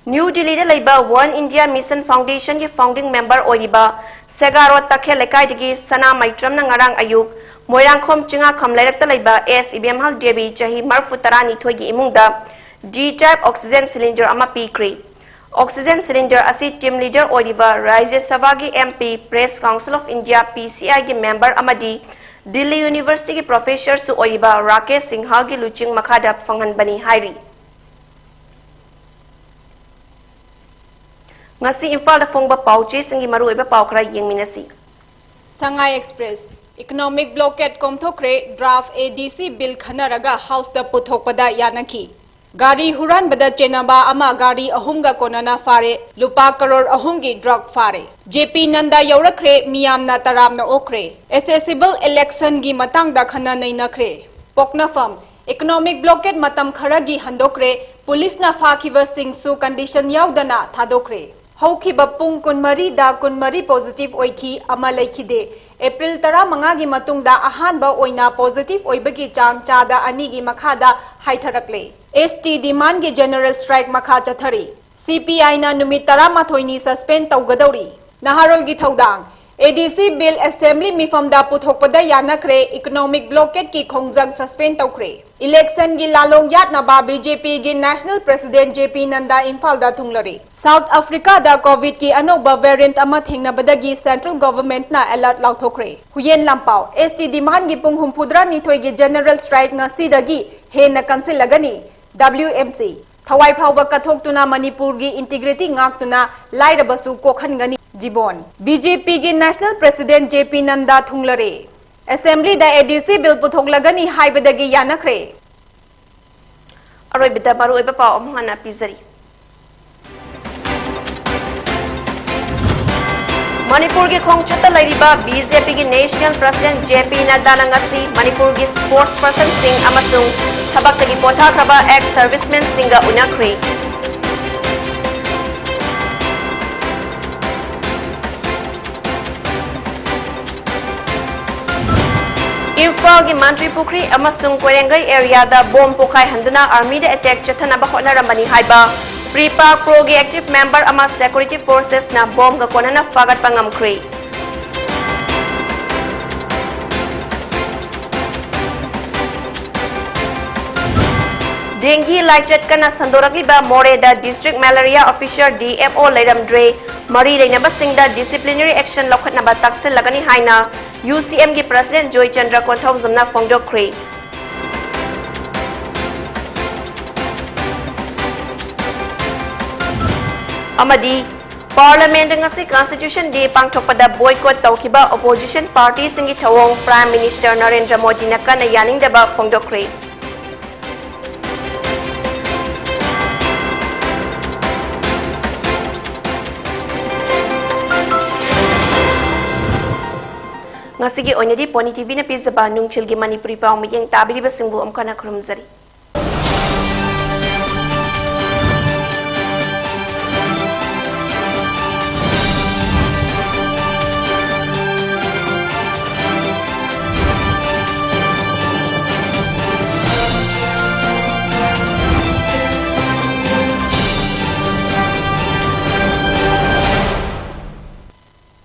ꯅ꯭ꯌꯨ ꯗꯤꯜꯂꯤꯗ ꯂꯩꯕ One India Mission Foundationꯒꯤ founding member ꯑꯣꯏꯔꯤꯕ ꯁꯦꯒꯥꯔꯣ ꯇꯈꯦꯜ ꯂꯩꯀꯥꯏꯗꯒꯤ ꯁꯅꯥ ꯃꯩꯇ꯭ꯔꯝꯅ ꯉꯔꯥꯡ ꯑꯌꯨꯛ ꯃꯣꯏꯔꯥꯡꯈꯣꯝ ꯆꯤꯉꯥꯈꯝ ꯂꯩꯔꯛꯇ ꯂꯩꯕ ꯑꯦꯁ ꯏꯕꯦꯝꯍꯜ ꯗꯦꯕꯤ, ꯆꯍꯤ ꯃꯔꯤꯐꯨ ꯇꯔꯥꯅꯤꯊꯣꯏꯒꯤ ꯏꯃꯨꯡꯗ D type oxygen cylinder ꯑꯃ ꯄꯤꯈ꯭ꯔꯦ꯫ Oxygen cylinder ꯑꯁꯤ team leader ꯑꯣꯏꯔꯤꯕ ꯔꯥꯖ꯭ꯌ ꯁꯚꯥꯒꯤ M P, Press Council of India, P C Iꯒꯤ member ꯑꯃꯗꯤ ꯗꯤꯜꯂꯤ Universityꯒꯤ professorꯁꯨ ꯑꯣꯏꯔꯤꯕ ꯔꯥꯀꯦꯁ ꯁꯤꯡꯍꯜꯒꯤ ꯂꯨꯆꯤꯡ ꯃꯈꯥꯗ ꯐꯪꯍꯟꯕꯅꯤ ꯍꯥꯏꯔꯤ꯫ ꯉꯁꯤ ꯏꯝꯐꯥꯜꯗ ꯐꯣꯡꯕ ꯄꯥꯎ ꯆꯦꯁꯤꯡꯒꯤ ꯃꯔꯨꯑꯣꯏꯕ ꯄꯥꯎ ꯈꯔ ꯌꯦꯡꯃꯤꯟꯅꯁꯤ꯫ Sangai Express, economic blockade ꯀꯣꯝꯊꯣꯛꯈ꯭ꯔꯦ, draft A D C bill ꯈꯟꯅꯔꯒ Houseꯇ ꯄꯨꯊꯣꯛꯄꯗ ꯌꯥꯅꯈꯤ꯫ ꯒꯥꯔꯤ ꯍꯨꯔꯥꯟꯕꯗ ꯆꯦꯟꯅꯕ ꯑꯃ ꯒꯥꯔꯤ ꯑꯍꯨꯝꯒ ꯀꯣꯟꯅꯅ ꯐꯥꯔꯦ, ꯂꯨꯄꯥ ꯀꯔꯣꯔ ꯑꯍꯨꯝꯒꯤ drug ꯐꯥꯔꯦ꯫ J P Nadda ꯌꯧꯔꯛꯈ꯭ꯔꯦ, ꯃꯤꯌꯥꯝꯅ ꯇꯔꯥꯝꯅ ꯑꯣꯛꯈ꯭ꯔꯦ꯫ Assembly electionꯒꯤ ꯃꯇꯥꯡꯗ ꯈꯟꯅ ꯅꯩꯅꯈ꯭ꯔꯦ꯫ ꯄꯣꯛꯅꯐꯝ, Economic blockade ꯃꯇꯝ ꯈꯔꯒꯤ ꯍꯟꯗꯣꯛꯈ꯭ꯔꯦ꯫ ꯄꯨꯂꯤꯁꯅ ꯐꯥꯈꯤꯕꯁꯤꯡꯁꯨ condition ꯌꯥꯎꯗꯅ ꯊꯥꯗꯣꯛꯈ꯭ꯔꯦ꯫ ꯍꯧꯈꯤꯕ ꯄꯨꯡ ꯀꯨꯟꯃꯔꯤꯗ ꯀꯨꯟꯃꯔꯤ positive ꯑꯣꯏꯈꯤ, ꯑꯃ ꯂꯩꯈꯤꯗꯦ꯫ ꯑꯦꯄ꯭ꯔꯤꯜ ꯇꯔꯥꯃꯉꯥꯒꯤ ꯃꯇꯨꯡꯗ ꯑꯍꯥꯟꯕ ꯑꯣꯏꯅ positive ꯑꯣꯏꯕꯒꯤ ꯆꯥꯡ ꯆꯥꯗ ꯑꯅꯤꯒꯤ ꯃꯈꯥꯗ ꯍꯥꯏꯊꯔꯛꯂꯦ꯫ S T demandꯒꯤ general strike ꯃꯈꯥ ꯆꯠꯊꯔꯤ꯫ C P Iꯅ ꯅꯨꯃꯤꯠ ꯇꯔꯥꯃꯥꯊꯣꯏꯅꯤ suspend ꯇꯧꯒꯗꯧꯔꯤ꯫ ꯅꯍꯥꯔꯣꯜꯒꯤ ꯊꯧꯗꯥꯡ꯫ A D C bill assembly ꯃꯤꯐꯝꯗ ꯄꯨꯊꯣꯛꯄꯗ ꯌꯥꯅꯈ꯭ꯔꯦ꯫ Economic blockadeꯀꯤ ꯈꯣꯡꯖꯪ suspend ꯇꯧꯈ꯭ꯔꯦ꯫ Electionꯒꯤ ꯂꯥꯂꯣꯡ ꯌꯥꯠꯅꯕ B J Pꯒꯤ national president J P Nadda ꯏꯝꯐꯥꯜꯗ ꯊꯨꯡꯂꯔꯦ꯫ South Africaꯗ COVIDꯀꯤ ꯑꯅꯧꯕ variant ꯑꯃ ꯊꯦꯡꯅꯕꯗꯒꯤ central governmentꯅ alert ꯂꯥꯎꯊꯣꯛꯈ꯭ꯔꯦ꯫ ꯍꯨꯌꯦꯟ ꯂꯥꯟꯄꯥꯎ꯫ S T demandꯒꯤ ꯄꯨꯡ ꯍꯨꯝꯐꯨꯇꯔꯥꯅꯤꯊꯣꯏꯒꯤ general strike ꯉꯁꯤꯗꯒꯤ ꯍꯦꯟꯅ ꯀꯟꯁꯤꯜꯂꯒꯅꯤ꯫ W M C꯫ ꯊꯋꯥꯏ ꯐꯥꯎꯕ ꯀꯠꯊꯣꯛꯇꯨꯅ ꯃꯅꯤꯄꯨꯔꯒꯤ integrity ꯉꯥꯛꯇꯨꯅ ꯂꯥꯏꯔꯕꯁꯨ ꯀꯣꯛꯍꯟꯒꯅꯤ꯫ ꯖꯤꯕꯣꯟ꯫ B J Pꯒꯤ national president J P Nadda ꯊꯨꯡꯂꯔꯦ꯫ Assemblyꯗ A D C bill ꯄꯨꯊꯣꯛꯂꯒꯅꯤ ꯍꯥꯏꯕꯗꯒꯤ ꯌꯥꯅꯈ꯭ꯔꯦ꯫ ꯑꯔꯣꯏꯕꯗ ꯃꯔꯨꯑꯣꯏꯕ ꯄꯥꯎ ꯑꯃꯨꯛ ꯍꯟꯅ ꯄꯤꯖꯔꯤ꯫ ꯃꯅꯤꯄꯨꯔꯒꯤ ꯈꯣꯡꯆꯠꯇ ꯂꯩꯔꯤꯕ B J Pꯒꯤ national president J P Naddaꯅ ꯉꯁꯤ ꯃꯅꯤꯄꯨꯔꯒꯤ sports personꯁꯤꯡ ꯑꯃꯁꯨꯡ ꯊꯕꯛꯇꯒꯤ ꯄꯣꯊꯥꯈ꯭ꯔꯕ ex servicemenꯁꯤꯡꯒ ꯎꯅꯈ꯭ꯔꯦ꯫ ꯏꯝꯐꯥꯜꯒꯤ ꯃꯟꯇ꯭ꯔꯤ ꯄꯨꯈ꯭ꯔꯤ ꯑꯃꯁꯨꯡ ꯀꯣꯏꯔꯦꯡꯒꯩ areaꯗ bomb ꯄꯣꯈꯥꯏꯍꯟꯗꯨꯅ armyꯗ attack ꯆꯠꯊꯅꯕ ꯍꯣꯠꯅꯔꯝꯕꯅꯤ ꯍꯥꯏꯕ PREPA-CROꯒꯤ active member ꯑꯃ security forcesꯅ bombꯒ ꯀꯣꯟꯅꯅ ꯐꯥꯒꯠꯄ ꯉꯝꯈ꯭ꯔꯦ꯫ Dengue ꯂꯥꯏꯆꯠ ꯀꯟꯅ ꯁꯟꯗꯣꯔꯛꯂꯤꯕ ꯃꯣꯔꯦꯗ district malaria officer, D M O, ꯂꯩꯔꯝꯗ꯭ꯔꯦ꯫ ꯃꯔꯤ ꯂꯩꯅꯕꯁꯤꯡꯗ disciplinary action ꯂꯧꯈꯠꯅꯕ ꯇꯥꯛꯁꯤꯜꯂꯒꯅꯤ ꯍꯥꯏꯅ UCMꯒꯤ president ꯖꯣꯏꯆꯟꯗ꯭ꯔ ꯀꯣꯟꯊꯧꯖꯝꯅ ꯐꯣꯡꯗꯣꯛꯈ꯭ꯔꯦ꯫ ꯑꯃꯗꯤ Parliament ꯉꯁꯤ Constitution Day ꯄꯥꯡꯊꯣꯛꯄꯗ boycott ꯇꯧꯈꯤꯕ opposition partyꯁꯤꯡꯒꯤ ꯊꯧꯑꯣꯡ Prime Minister ꯅꯔꯦꯟꯗ꯭ꯔ ꯃꯣꯗꯤꯅ ꯀꯟꯅ ꯌꯥꯅꯤꯡꯗꯕ ꯐꯣꯡꯗꯣꯛꯈ꯭ꯔꯦ꯫ ꯉꯁꯤꯒꯤ ꯑꯣꯏꯅꯗꯤ ꯄꯣꯅꯤ ꯇꯤꯚꯤꯅ ꯄꯤꯖꯕ ꯅꯨꯡꯊꯤꯜꯒꯤ ꯃꯅꯤꯄꯨꯔꯤ ꯄꯥꯎ ꯃꯤꯠꯌꯦꯡ ꯇꯥꯕꯤꯔꯤꯕꯁꯤꯡꯕꯨ ꯑꯃꯨꯛ ꯍꯟꯅ ꯈꯨꯔꯨꯝꯖꯔꯤ꯫